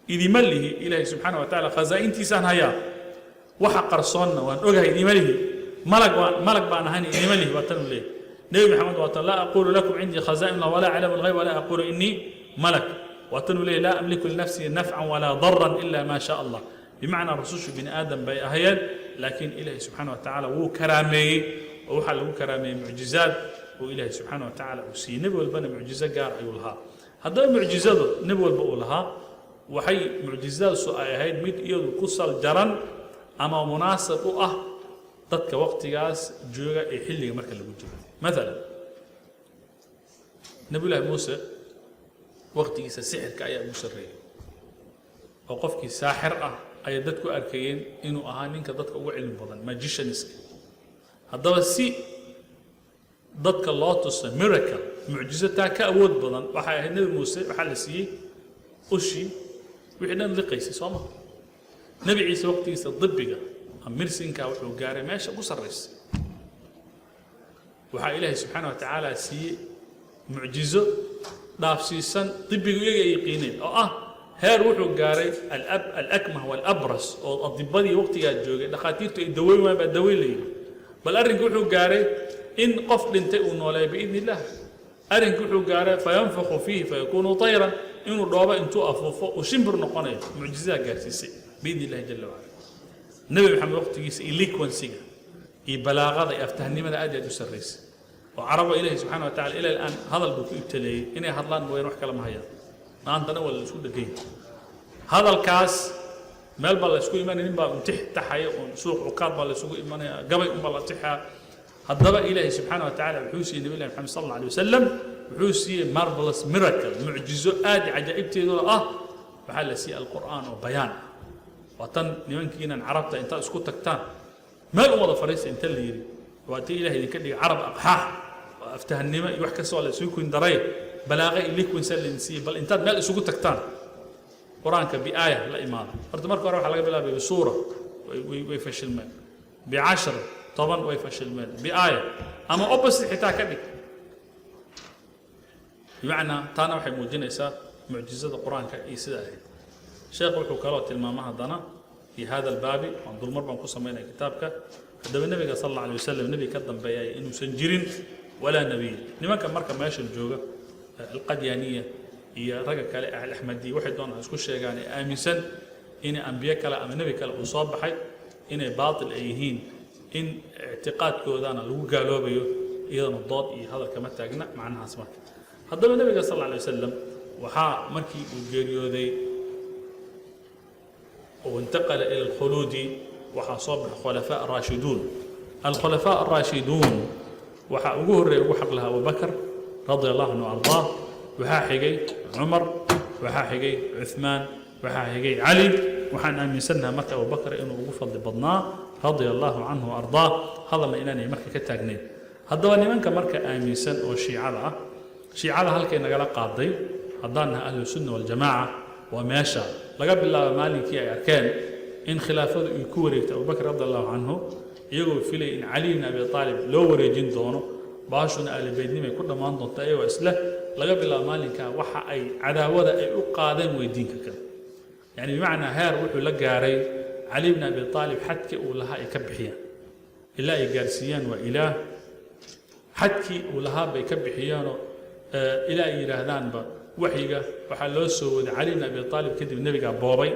Idima lihi Ilaahay subxaana wa tacaala khazaa'intiisaan hayaa, waxa qarsoonna waan ogahay, idima lihi. Malag waan malag baan ahayn, idima lihi. Waa tan uu leeyahy Nebi Maxamed, waa tan: لا أقول لكم عندي خزائن الله ولا أعلم الغيب ولا أقول إني ملك. Waa tan uu leeyahy: لا أملك لنفسي نفعا ولا ضرا إلا ما شاء الله. Bimacnaa, rusushu bini aadam bay ahayeen, laakiin Ilaahay subxaana wa tacaala wuu karaameeyey, oo waxaa lagu karaameeyey mucjizaad oo Ilaahay subxaana wa tacaala uu siiyey. Nebi walbana mucjizo gaar ayuu lahaa. Haddaba mucjizadu nebi walba uu lahaa, waxay mucjizadaasu ay ahayd mid iyadu ku sal jaran ama munaasab u ah dadka waqtigaas jooga ee xilliga marka lagu jiro. Maalan, Nabiyullaahi Muuse waqtigiisa sixirka ayaa ugu sarreeyey, oo qofkii saaxir ah ayay dadku arkayeen inuu ahaa ninka dadka ugu cilmi badan, magicianska. Haddaba si dadka loo tuso miracle, mucjizo taa ka awood badan, waxay ahayd Nebi Muuse waxaa la siiyey ushii wixii dhan liqaysay, soo ma? Nebi Ciise waqtigiisa dibiga ama medicine-ka wuxuu gaaray meesha ugu sarraysa. Waxaa Ilaahay subxaana wa tacaala siiyey mucjizo dhaafsiisan dibigu iyaga ay yaqiineen, oo ah heer wuxuu gaaray الأب الأكمه والأبرص, oo adibadii waqtigaa joogay, dhakhaatiirtu ay daweyn waayeen baa daweyn la yidhi. Bal arrinka wuxuu gaaray in qof dhintay uu nooleeyo بإذن الله. Arrinka wuxuu gaaray فينفخ فيه فيكون طيرا, inuu dhoobo intuu afuufo uu shimbir noqonayo. Mucjizadaa gaarsiisay بإذن الله جل وعلا. Nebi Maxamed waqtigiisa eloquency-ga iyo balaaqada iyo aftahnimada aad iyo aad u sarraysay, oo Carabo Ilaahi subxana wa tacala ilaa aan hadal buu ku ibtaleeyey, inay hadlaan mooyaan wax kale ma hayaan. Maantana waa la isku dhegay hadalkaas. Meel baa la isku imanaya, nin baa un tix taxaya, un suuq Cukaad baa la isugu imanaya, gabay unbaa la tixaa. Haddaba Ilaahi subxaana wa tacala wuxuu siiyey Nabi llahi Maxamed sal alla alay wasalam, wuxuu siiyey marvelous miracle, mucjizo aad cajaa'ibteeduna ah. Waxaa la siiyey Alqur'aan oo bayaan ah. Waa tan nimankiinan Carabta intaad isku tagtaan meel u wada fadhiista inta la yidhi, waa tii Ilaah idinka dhigay Carab aqxaax oo aftahannimo iyo wax kastoo la isugu kuin daray, balaaqa iyo liquinsa laydin siiyey. Bal intaad meel isugu tagtaan Qur-aanka biaaya la imaada. Horta marka hore waxaa laga bilaabay bisuura, way fashilmeen, bicashar, 10, way fashilmeen, biaaya ama opposite xitaa ka dhig. Bimacnaa taana waxay muujinaysaa mucjizada Qur-aanka iyo sida ahayd. Sheekh wuxuu kaloo tilmaama haddana fi hada albaabi, waan dulmar baan ku samaynaya kitaabka. Haddaba Nebiga sal alla alay wasalam nebi ka dambeeyay inuusan jirin, walaa nebiy. Nimanka marka meeshan jooga, Alqadyaaniya iyo ragga kale, Alaxmadiya, waxay doonaan isku sheegaan ee aaminsan in ambiye kale ama nebi kale uu soo baxay, inay baatil ay yihiin, in ictiqaadkoodana lagu gaaloobayo, iyadana dood iyo hadal kama taagna macnahaas. Marka haddaba Nebiga sal alla alay wasalam waxaa markii uu geeriyooday oo intaqala ila alkhuluudi, waxaa soo baxay khulafaa raashiduun. Alkhulafaa araashiduun waxaa ugu horreeya, ugu xaq lahaa, Abubakar radia allahu canhu ardaah, waxaa xigay Cumar, waxaa xigay Cuثmaan, waxaa xigay Cali. Waxaan aaminsannahay marka Abubakar inuu ugu fadli badnaa radia allahu canhu ardaah, hadalna inaanay marka ka taagnayn. Haddaba nimanka marka aaminsan oo Shiicada ah, Shiicada halkay nagala qaaday haddaan nahay Ahlusunna Waljamaaca, waa meesha laga bilaabo maalinkii ay arkeen in khilaafadu ay ku wareegtay Abubakr radi allahu canhu, iyagoo filaya in Cali bn Abi Aalib loo wareejin doono, baashuna Aalibeydnimay ku dhammaan doonto, iyagoo isleh, laga bilaabo maalinkaa waxa ay cadaawada ay u qaadeen way diinka kale. Yani bimacnaa heer wuxuu la gaaray Cali bn Abi Aalib xadkii uu lahaa ay ka bixiyaan, ilaa ay gaarsiiyaan waa Ilaah. Xadkii uu lahaa bay ka bixiyeenoo ilaa ay yidhaahdaanba waxyiga waxaa loo soo waday Cali bn Abi Aalib, kadib nebigaa boobay,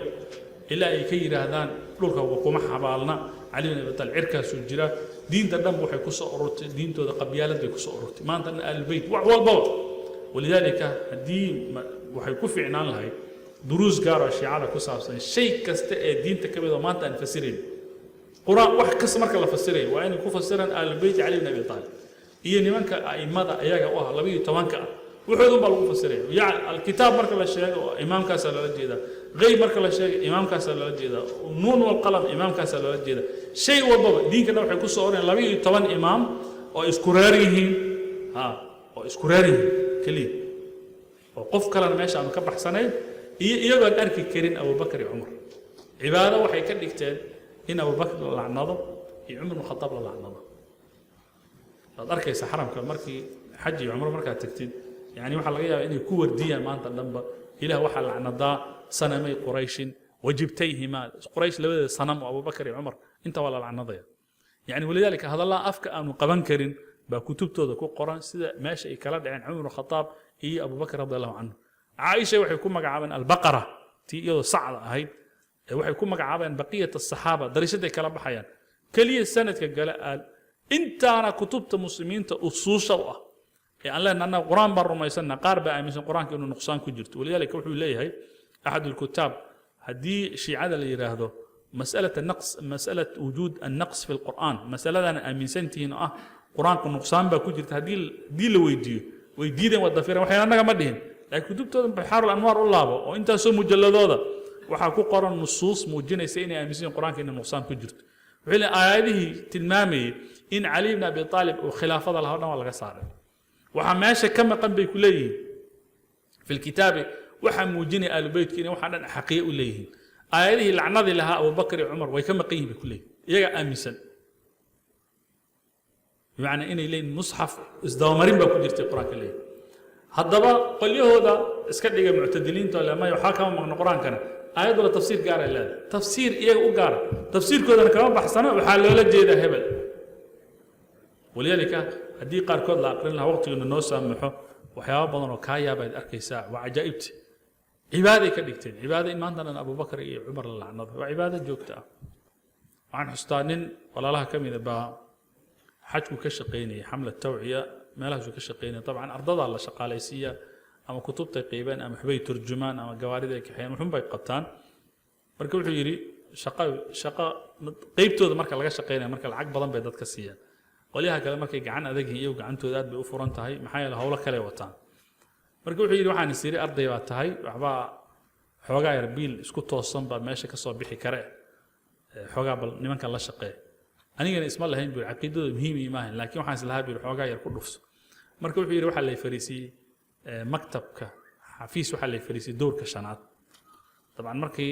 ilaa ay ka yidhaahdaan dhulka kuma xabaalna Cali bn Abi Aalib, cirkaasuu jira. Diinta dhanba waxay ku soo ururtay, diintooda qabyaalad bay ku soo ururtay maanta dhan, Aalubeyt wax walbaba. Walidaalika haddii waxay ku fiicnaan lahayd duruus gaar oo Shiicada ku saabsan, shay kasta ee diinta ka mid oo maanta aan fasirayn, Qur-aan, wax kasta marka la fasirayo waa inay ku fasiraan Aalubeyt, Cali bn Abi Aalib iyo nimanka a'immada ayaga u ah 12-ka ah, waxoodun baa lagu fasiraya. Yani alkitaab marka la sheego imaamkaasaa loola jeedaa, qeyb marka la sheego imaamkaasaa loola jeedaa, nuun walqalam imaamkaasaa loola jeedaa. Shay walbaba diinka dhan waxay ku soo orayaan 12 imaam oo isku reer yihiin, ha, oo isku reer yihiin keliya, oo qof kalena meesha aanu ka baxsanayn, iyo iyagoon arki karin Abubakar iyo Cumar. Cibaado waxay ka dhigteen in Abubakar la lacnado iyo Cumar bn Khataab la lacnado. Waad arkaysa xaramka markii xaj iyo cumro markaad tagtid, yani waxaa laga yaabaa inay ku wardiyaan maanta dhanba: "Ilaah waxaa lacnadaa sanamay Qurayshin wajibtayhima", Quraysh labadeeda sanam oo Abubakar iyo Cumar, inta waa la lacnadaya. Yani walidaalika hadallaha afka aanu qaban karin baa kutubtooda ku qoran, sida meesha ay kala dhaceen Cumar bn Khataab iyo Abubakar radi allahu canhu. Caaisha waxay ku magacaabeen albaqara, tii iyadoo sacda ahayd ee waxay ku magacaabeen baqiyat asaxaaba, dariishaday kala baxayaan keliya sanadka gale. Aad intaana kutubta muslimiinta usuusha u ah ee aan leenahay annaga Qur-aan baan rumaysana, qaar baa aaminsan Qur-aanka inuu nuqsaan ku jirto. Walidaalika wuxuu leeyahay axad alkutaab, haddii Shiicada la yidhaahdo masألة النقص، مسألة وجود النقص في القرآن، مسألة aaminsantihiin oo ah Qur-aanku nuqsaan baa ku jirta, haddii la weydiiyo, way diideen, waa dafireen, waxay annaga ma dhihin. Laakiin kutubtooda Bixaarul Anwaar u laabo oo intaasoo mujalladooda waxaa ku qoran nusuus muujinaysa inay aaminsan yihiin Qur-aanka inay nuqsaan ku jirto. Wuxuu leeyahay aayadihii tilmaamayey in Cali bn Abi Aalib uu khilaafada lahaa o dhan waa laga saaray. Waxaa meesha ka maqan bay ku leeyihiin fi lkitaabi, waxaa muujinaya Aalubeytka inay waxaa dhan xaqiye u leeyihiin. Aayadihii lacnadii lahaa Abubakar iyo Cumar way ka maqan yihin bay ku leeyihin, iyagaa aaminsan. Bimacnaa inay leeyihin musxaf isdabamarin baa ku jirtay Qur-aanka leeyihin. Haddaba qolyahooda iska dhiga muctadiliinta le maya, waxaa kama maqno Qur-aankana, aayadduna tafsiir gaaray leedahay, tafsiir iyaga u gaara, tafsiirkoodana kama baxsano, waxaa loola jeedaa hebel. Walidaalika haddii qaarkood la aqrin lahaa, waqtiguna noo saamaxo, waxyaaba badan oo kaa yaabaad arkaysaa. Waa cajaa'ibti, cibaaday ka dhigteen, cibaado in maanta dhan Abubakar iyo Cumar la lacnado waa cibaado joogto ah. Waxaan xustaa nin walaalaha ka mida baa xajku ka shaqaynayay, xamla tawciya meelahaasuu ka shaqaynaya. Dabcan ardadaa la shaqaalaysiiya, ama kutubtay qiibeen, ama waxbay turjumaan, ama gawaarida ay kaxeeyaan, wuxun bay qabtaan. Marka wuxuu yidhi shaqa qeybtooda marka laga shaqaynaya, marka lacag badan bay dadka siiyaan. Qolyaha kale markay gacan adag yihiin, iyagu gacantooda aad bay u furan tahay, maxaa yeele howlo kale wataan. Marka wuxuu yidhi waxaan is yidhi arday baa tahay, waxbaa Xoogaa yar biil isku toosan baa meesha ka soo bixi kare. Xoogaa bal nimankan la shaqeeya. Anigana isma lahayn buu yidhi, caqiidadooda muhiim ii maahan, laakiin waxaan islahaa buu yidhi xoogaa yar ku dhufso. Marka wuxuu yidhi waxaa lay fariisiiyey maktabka xafiis, waxaa lay fariisiyey doorka shanaad. Dabcan markii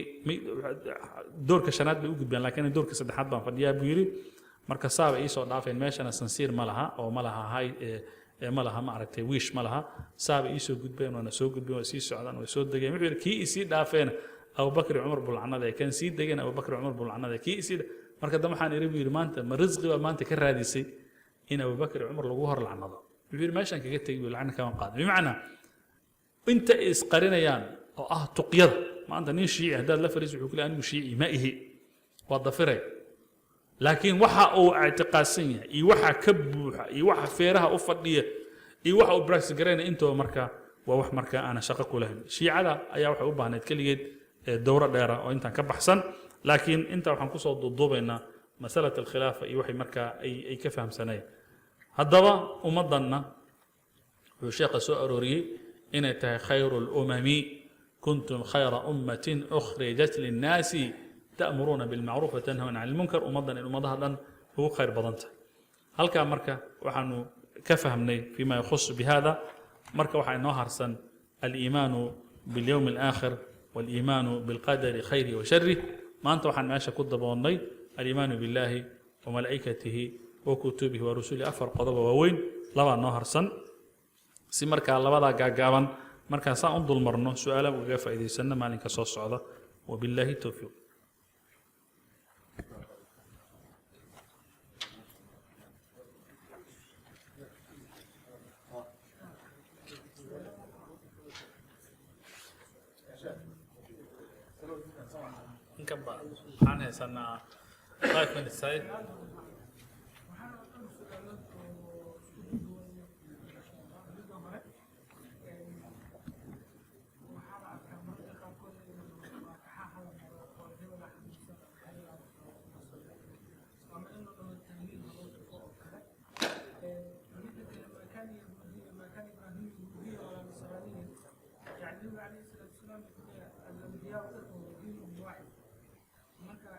doorka shanaad bay u gudbeen, laakiin doorka saddexaad baan fadhiyaa buu yidhi. Marka saaba iisoo dhaafeen, meeshana sansiir ma laha oo ma laha hay ma laha, ma aragtay, wiish ma laha. Saaba iisoo gudbeen, waana soo gudbeen, waa sii socdaan, way soo degeen. Wuxuu yidhi kii isii dhaafeena Abubakr iyo Cumar bulcanade, kan sii degeen Abubakr iyo Cumar bulcanade, kii isii. Marka dambe waxaan idhi buu yidhi, maanta ma risqi baa maanta ka raadisay in Abubakr iyo Cumar lagu hor lacnado? Wuxuu yidhi meeshaan kaga tegey buu, lacna kama qaadan. Bimacnaa inta ay isqarinayaan oo ah tuqyada. Maanta nin Shiici haddaad la fariiso, wuxuu ku leeyahay anigu Shiici ma ihi, waa dafiray, laakiin waxa uu ictiqaadsan yahay iyo waxa ka buuxa iyo waxa feeraha u fadhiya iyo waxa uu practice garaynaya intooba marka waa wax marka aanan shaqo ku lahayn. Shiicada ayaa waxay u baahnayd keligeed dowro dheera oo intaan ka baxsan, laakiin intaa waxaan kusoo duuduubaynaa masalat alkhilaafa iyo waxay markaa ay ka fahamsanayeen. Haddaba ummaddanna wuxuu sheekha soo arooriyey inay tahay khayru lumami, kuntum khayra ummatin ukhrijat linnaasi ta'muruuna bilmacruuf watanhawna can ilmunkar. Ummaddan in ummadaha dhan ugu khayr badan tahay. Halkaa marka waxaanu ka fahmnay fima yakhusu bihada. Marka waxaa inoo harsan aliimaanu biاlyowm alaakhir waaliimaanu bilqadari khayrihi wa sharih. Maanta waxaan meesha ku daboonnay aliimaanu biاllahi wamalaa'ikatihi wa kutubihi wa rusulihi, afar qodoba waaweyn. Labaa noo harsan. Si markaa labadaa gaagaaban markaan saan u dulmarno, su-aalaha ugaga faa'iidaysano maalinka soo socda. Wabillahi towfiiq. Inkan ba waxaan haysanaa 5 minutes ay. يعني النبي عليه الصلاه والسلام الانبياء اخوه ودينهم واحد. Marka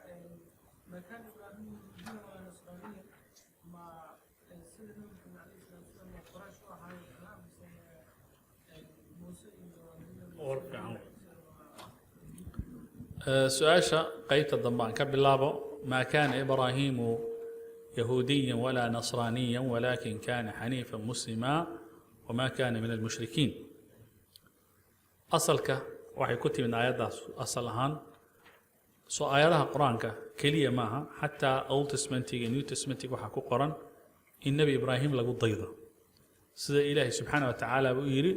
ما كان ابراهيم يهوديا ولا نصرانيا، ma sida Nabi Maxamed calayhi salaatu wasalaam waa Quraysh u ahaay kala mise Muuse iyo War fiican. Su-aasha qeybta dambe aan ka bilaabo. ما كان إبراهيم يهوديا ولا نصرانيا ولكن كان حنيفا مسلما وما كان من المشركين. Asalka waxay ku timid aayaddaas asal ahaan soo aayadaha Qur-aanka keliya maaha, xataa Old Testamentiga iyo New Testamentiga waxaa ku qoran in Nebi Ibraahim lagu daydo, sida Ilaahay subxaana wa tacaala uu yidhi,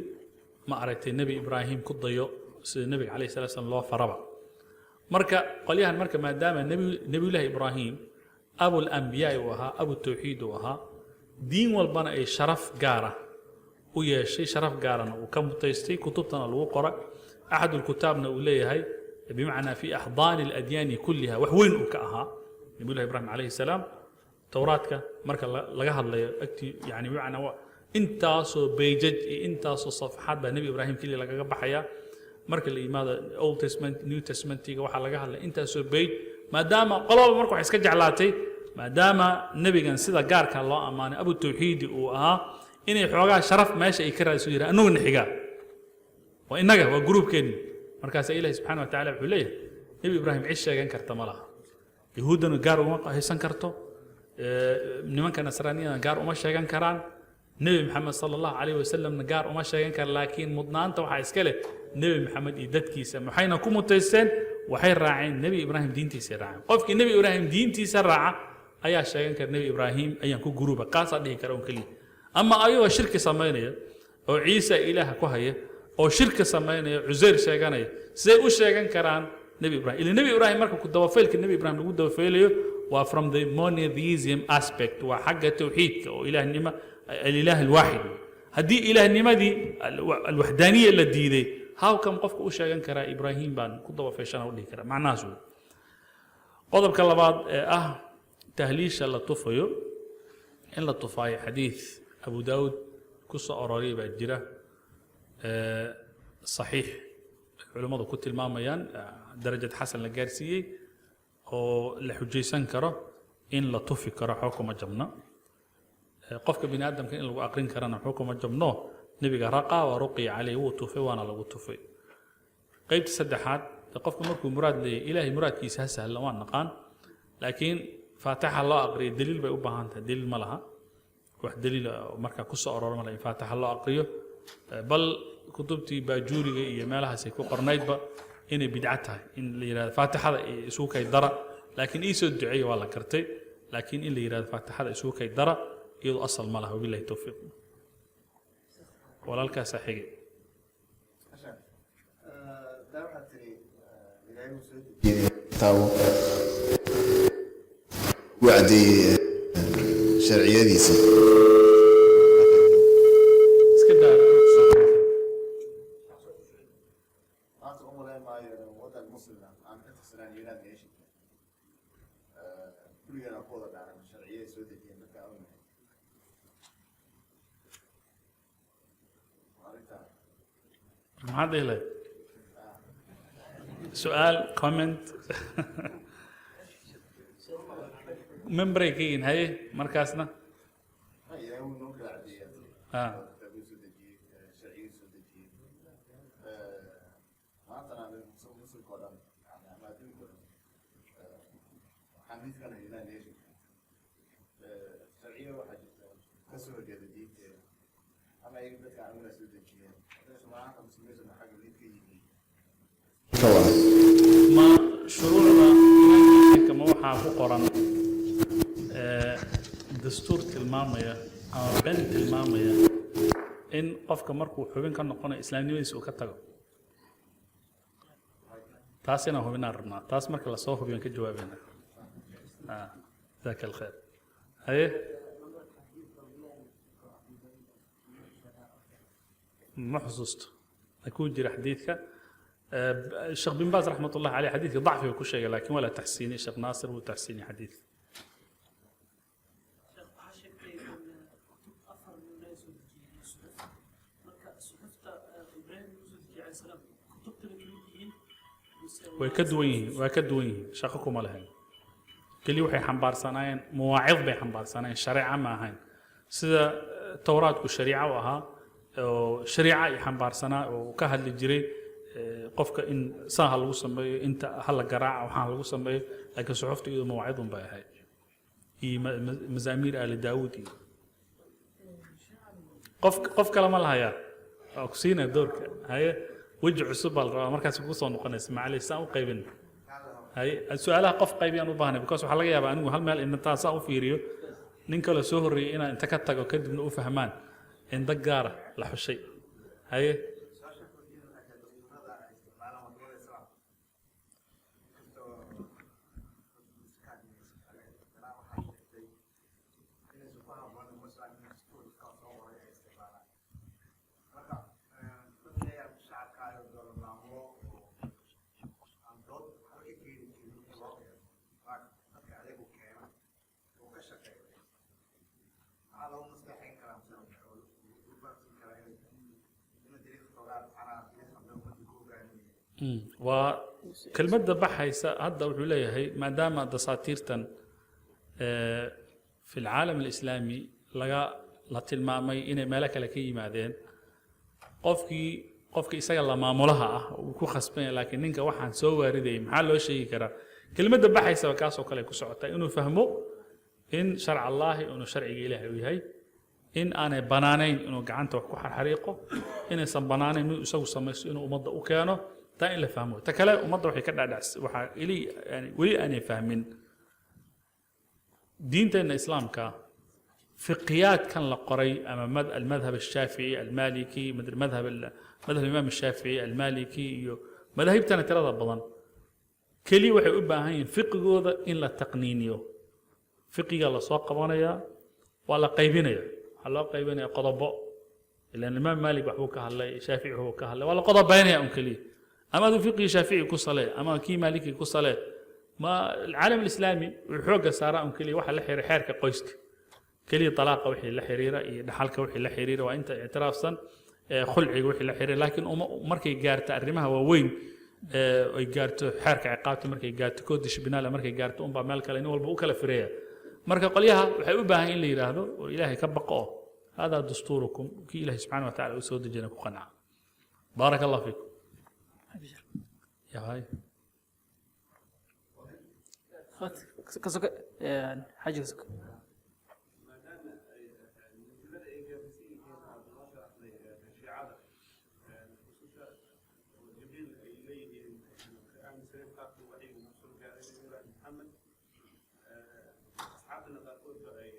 ma aragtay, Nebi Ibraahim ku dayo, sida Nebiga calayhi salatu slam loo faraba. Marka qolyahan marka maadaama Nebiyullaahi Ibraahim abul anbiyaa uu ahaa, abu tawxiid uu ahaa, diin walbana ay sharaf gaara u yeeshay, sharaf gaarana uu ka mutaystay, kutubtana lagu qoray, axad ulkutaabna uu leeyahay, bimacnaa fi axdaani aladyaani kulliha wax weyn uu ka ahaa Nabiyullahi Ibraahim calayhi salaam. Towraadka marka laga hadlayo agtii, yani bimacnaa intaasoo bayjaj iyo intaasoo safxaad baa Nebi Ibraahim keliya lagaga baxayaa. Marka la yimaado Old Testament, New Testamentiga waxaa laga hadlay intaasoo bayj. Maadaama qolaba marka waxay iska jeclaatay, maadaama nebigan sida gaarka loo ammaanay abu tawxiidi uu ahaa, inay xoogaa sharaf meesha ay ka raadiso, yidhaha annaguna xigaa waa innaga, waa gruubkeenni. Markaasaa Ilahi subxana wa tacala wuxuu leeyahay Nebi Ibraahim cid sheegan karta ma laha, Yahuuddana gaar uma haysan karto, nimanka Nasraaniyadana gaar uma sheegan karaan, Nebi Maxamed sala Allahu calayhi wasalamna gaar uma sheegan kara, laakiin mudnaanta waxaa iska leh Nebi Maxamed iyo dadkiisa. Maxayna ku mutaysteen? Waxay raaceen Nebi Ibraahim, diintiisay raaceen. Qofkii Nebi Ibraahim diintiisa raaca ayaa sheegan kara Nebi Ibraahim ayaan ku guruuba, kaasaa dhihi kara un keliya. Ama ayagoo shirki samaynaya oo Ciisa Ilaaha ku haya oo shirki samaynaya, Cuseyr sheeganaya, siday u sheegan karaan Nebi Ibrahim? Ila Nebi Ibraahim marka ku dabafaylka Nebi Ibraahim lagu dabafaylayo waa from the monotheism aspect, waa xagga tawxiidka oo ilaahnimo, alilaah alwaaxid. Haddii ilaahnimadii alwaxdaaniya la diiday, how come qofka u sheegan karaa Ibraahim baan ku dabafayshana u dhihi karaa? Macnahaas wey. Qodobka labaad ee ah tahliisha la tufayo, in la tufaayo, xadiid Abu Daawud ku soo arooriyay baa jira, saxiix. Culimmadu ku tilmaamayaan darajad xasan la gaarsiiyey oo la xujaysan karo in la tufi karo waxba kuma jabna. Qofka bini aadamka in lagu aqrin karana waxba kuma jabno. Nebiga raqaa wa ruqiya caleyh, wuu tufay waana lagu tufay. Qaybta saddexaad, qofka markuu muraad leeyahay, Ilaahay muraadkiisa ha sahla, waan naqaan, laakiin faatixa loo aqriyo daliil bay u baahan tahay. Daliil ma laha, wax daliil markaa ku soo aroora ma laha in faatixa loo aqriyo. Bal kutubtii baajuuriga iyo meelahaasay ku qornaydba inay bidca tahay in la yidhahdo faatixada isugu kay dara, laakiin ii soo duceeya waa la kartay, laakiin in la yidhahdo faatixada isugu kay dara iyadoo asal ma laha. Wabillahi towfiiq. Walaalkaasaa xigay. Kitaabo u caddeeyey sharciyadiisa. Iska daa. Maanta u malayn maayo waddan Muslim ah aan ka tirsanaan United Nation kulligeen aan ku wada dhaaran sharciyaday soo dejiyeen dadka aan ognahay arrintaa. Maxaad dhihi lahayd? Su-aal, comment, memberay ka yihiin. Haye, markaasna Ma Ilaahay wuu noo kala caddeeyaa. Kitaabuu soo dejiyey, sharciyadu soo dejiyey. Maantana muslimka oo dhan yani ama adduunka oo dhan waxaan mid kana United Nation sharciyo waxaa jirta ka soo horjeeda diinteeda ama iyaga dadka aan ognahay soo dejiyeen. Hadday Soomaalianta muslimiintuna xagga mid ka yihiin. Ka waran? Ma shuruucda United ma waxaa ku qoran dastuur tilmaamaya ama ben tilmaamaya in qofka markuu xubin ka noqonayo islaamnimadiisa uu ka tago? Taas inaan hubinaan rabnaa. Taas marka lasoo hubiyo aan ka jawaabayna. Jazaaka alkhayr. Haye, ma xusuusto kuu jira xadiidka. Sheekh bin Baaz raxmat ullahi caleyh xadiidka dacfi buu ku sheegay, laakiin waa la taxsiiniyey. Sheekh Naasir wuu taxsiiniyey xadiidka. Sheekh, waxaa sheegtay in kutub afar nin laga soo dejiyey suxuf. Marka suxufta Ibraahim lagu soo dejiyey calayhi salaam, kutubta bay kamid yihiin mise? Way ka duwan yihiin, waa ka duwan yihiin, shaqo kuma lahayn. Keliya waxay xambaarsanaayeen mawaacid bay xambaarsanaayeen, shareeca ma ahayn. Sida towraadku shariico u ahaa oo shariica ay xambaarsanaa oo uu ka hadli jiray qofka in saa ha lagu sameeyo, inta ha la garaaca, waxaan lagu sameeyo, laakiin suxufta iyadu mawaacid un bay ahayd iyo mazaamiir aali Daawuud. Iyo qof kale ma lahayaa? Waa ku siinaya doorka. Haye, weji cusub baa la rabaa markaas kugu soo noqonaysa. Macaley, saan u qaybin. Haye, su-aalaha qof qaybiyaan u baahnay, because waxaa laga yaabaa anigu hal meel intaa saan u fiiriyo, nin kale soo horreeyay inaan inta ka tago kadibna u fahmaan in dad gaara la xushay. Haye. Su-aasha kordhiyada waxay tahay dastuurada ay isticmaalaan wadamada Islaamka inkastoo waxaa sheegtay inaysan ku habboonin Muslim in dastuur iska soo qoray ay isticmaalaan. Marka dadka ayaa shacabka ayo doola maamulo oo aan dood waxba ka keeni karin wixii loo keeno, dadka ayagu keena oo ka shaqeeya, maxaa lagu maslaxayn karaa mise lagu fahamsiin karaa inay dariiq xoogaa macnaha dariiq qaldan ummadda ku hogaaminaya? Waa kelmadda baxaysa hadda. Wuxuu leeyahay maadaama dasaatiirtan fi alcaalam alislaami laga la tilmaamay inay meelo kale ka yimaadeen, qofkii isaga la maamulaha ah uu ku khasban yahay, laakiin ninka waxaan soo waaridayay maxaa loo sheegi karaa? Kelmadda baxaysaba kaasoo kale ku socotaa, inuu fahmo in sharc Allaahi inuu sharciga Ilaahay uu yahay, in aanay banaanayn inuu gacanta wax ku xarxariiqo, inaysan banaanayn inuu isagu samaysto, inuu ummadda u keeno. Taa in la fahmo. Ta kale, ummadda waxay ka dhadhacs waxaa ili yani weli aanay fahmin diinteenna Islaamka fiqiyaadkan la qoray ama almadhab الshaafici almaliki, madhab imaam الshaafici almaliki iyo madaahibtana tirada badan, keliya waxay u baahan yihiin fiqigooda in la taqniiniyo. Fiqiga lasoo qabanayaa waa la qaybinaya, waxaa loo qaybinaya qodobo. Ilan imaam Maalik waxbuu ka hadlay, Shaafici waxbuu ka hadlay, waa la qodobaynaya un keliya. Ama aduu fiqigii Shaafici ku salee ama kii Maaliki ku salee. Ma alcaalam alislaami wuxuu xoogga saaraa un keliya waxa la xiriira xeerka qoyska keliya, talaaqa wixii la xiriira iyo dhaxalka wixii la xiriira, waa inta ictiraafsan. Khulciga wixii la xiriira, laakiin uma markay gaarto arrimaha waaweyn ay gaarto xeerka ciqaabta, markay gaarto code pénal, markay gaarto unbaa meel kale nin walba u kala fireeya. Marka qolyaha waxay u baahan in la yidhaahdo oo Ilaahay ka baqo oo hada dastuurukum kii Ilaahay subxaana wa tacala uu soo dejina ku qanca. Baaraka Allah fiikum. Ya hay. Ka soke xajiga soke. Maadaama ay mansilada ay gaarsiisan yihiin aad noo sharaxday, shiicada rususha oo Jibriil ay leeyihiin ka aaminsaneen qaabka waxyigu uu soo gaaray Nabiyullaahi Maxamed, asxaabtana qaarkoodba ay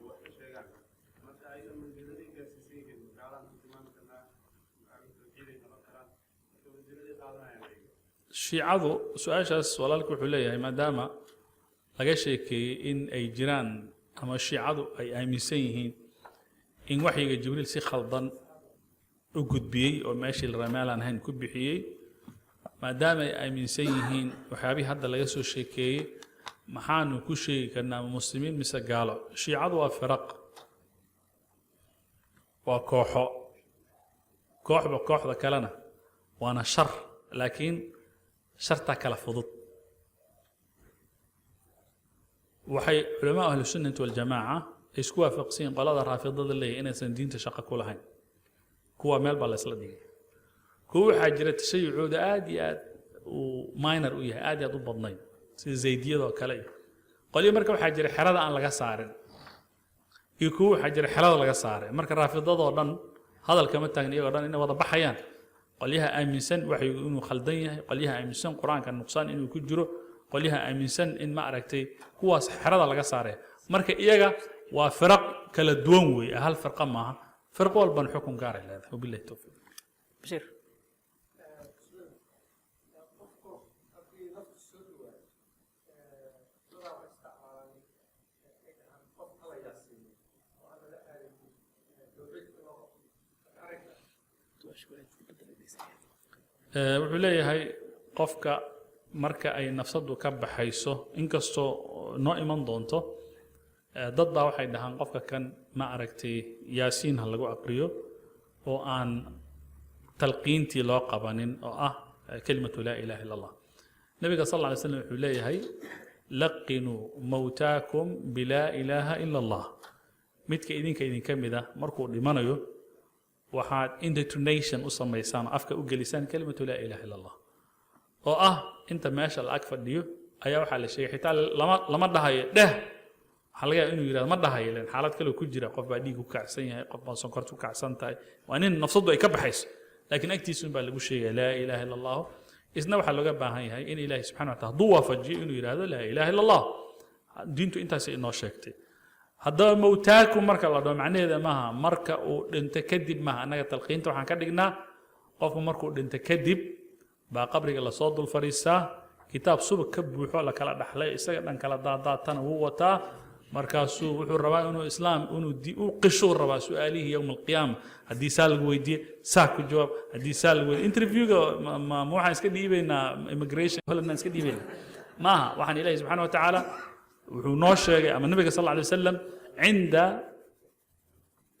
wax ka sheegaan, marka ayaga mansiladay gaarsiisan yihiin gaalaan ku tilmaami karnaa, tawxiiday noqon karaan? Marka mansiladay qaadanayaan ayaga? Shiicadu su-aashaas walaalka wuxuu leeyahay, maadaama laga sheekeeyey in ay jiraan ama shiicadu ay aaminsan yihiin in waxyiga Jibriil si khaldan u gudbiyey oo meeshii la rabay meelaan ahayn ku bixiyey, maadaama ay aaminsan yihiin waxyaabihii hadda laga soo sheekeeyey, maxaanu ku sheegi karnaa, muslimiin mise gaalo? Shiicadu waa firaq, waa kooxo, kooxba kooxda kalena waana shar, laakiin shartaa kala fudud. Waxay culamaa ahlusunnati waljamaaca ay isku waafaqsan yihiin qolada raafidada leeyahay inaysan diinta shaqo ku lahayn. Kuwa meel baa la isla dhigay. Kuwa waxaa jira tashayucooda aad iyo aad uu minor u yahay, aad iyo aad u badnayn, sida zaydiyadoo kale iyo qolyo. Marka waxaa jira xerada aan laga saarin iyo kuwa waxaa jira xerada laga saaray. Marka raafidadoo dhan hadal kama taagna, iyagoo dhan inay wada baxayaan. Qolyaha aaminsan waxyigu inuu khaldan yahay, qolyaha aaminsan Qur-aanka nuqsaan inuu ku jiro, qolyaha aaminsan in ma aragtay, kuwaas xerada laga saaraya. Marka iyaga waa firaq kala duwan weeye, hal firqa maaha. Firqo walbana xukun gaaray leedahay. Wabillahi towfiiq. Bashiir. Qofku haddii naftu soo dhawaato, dadaa waxay isticmaalaan ay dhahaan qof hala yaasiiyo oo aan lala aadin towxiidka loo qabto arrinka. Wuxuu leeyahay qofka marka ay nafsadu ka baxayso, inkastoo noo iman doonto, dad baa waxay dhahaan qofka kan ma aragtay yaasiin ha lagu aqriyo oo aan talqiintii loo qabanin oo ah kelimatu laa ilaha illa Allah. Nabiga sal alla alay slam wuxuu leeyahay: "Laqinuu mawtaakum bilaa ilaaha ila Allah." Midka idinka idinka mid ah markuu dhimanayo, waxaad indoctrination u samaysaan oo afka u gelisaan kelimatu laa ilaha illa Allah, oo ah inta meesha la ag fadhiyo ayaa waxaa la sheegay. Xitaa lama dhahayo dheh. Waxaa laga yaaba inuu yidhahdo ma dhahayo len xaalad kale ku jira. Qof baa dhiig ku kacsan yahay, qof baa sonkorta ku kacsan tahay, waa nin nafsadu ay ka baxayso, laakiin agtiisun baa lagu sheegaya laa ilaha illa Allahu. Isna waxaa looga baahan yahay in Ilaahi subxana wa taala hadduu waafajiyo inuu yidhaahdo laa ilaha illa Allah. Diintu intaas inoo sheegtay. Haddaba mawtaakum marka la dhaho, macnaheeda maaha marka uu dhinto kadib maaha. Annaga talqiinta waxaan ka dhignaa qofku markuu dhinto kadib baa qabriga lasoo dul fadhiistaa, kitaab subag ka buuxo la kala dhaxlay, isaga dhan kala daadaatana wuu wataa. Markaasuu wuxuu rabaa inuu islaam inuu u qishuu rabaa su-aalihii yowm alqiyaama. Haddii saa lagu weydiiye, saa ku jawaab. Haddii saa lagu weydiye, interviewga ma waxaan iska dhiibaynaa immigration Holland iska dhiibaynaa maaha. Waxaan Ilahi subxaana wa tacaala wuxuu noo sheegay ama nabiga sal alla alay wasalam cinda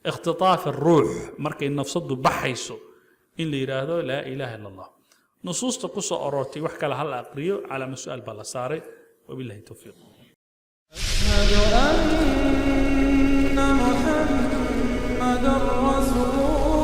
ikhtitaaf الruux, markay nafsadu baxayso, in la yidhaahdo laa ilaha illa Allah. Nusuusta ku soo aroortay wax kale ha la aqriyo, calaama su-aal baa la saaray. Wabillahi towfiiq. أشهد أن محمدا رسول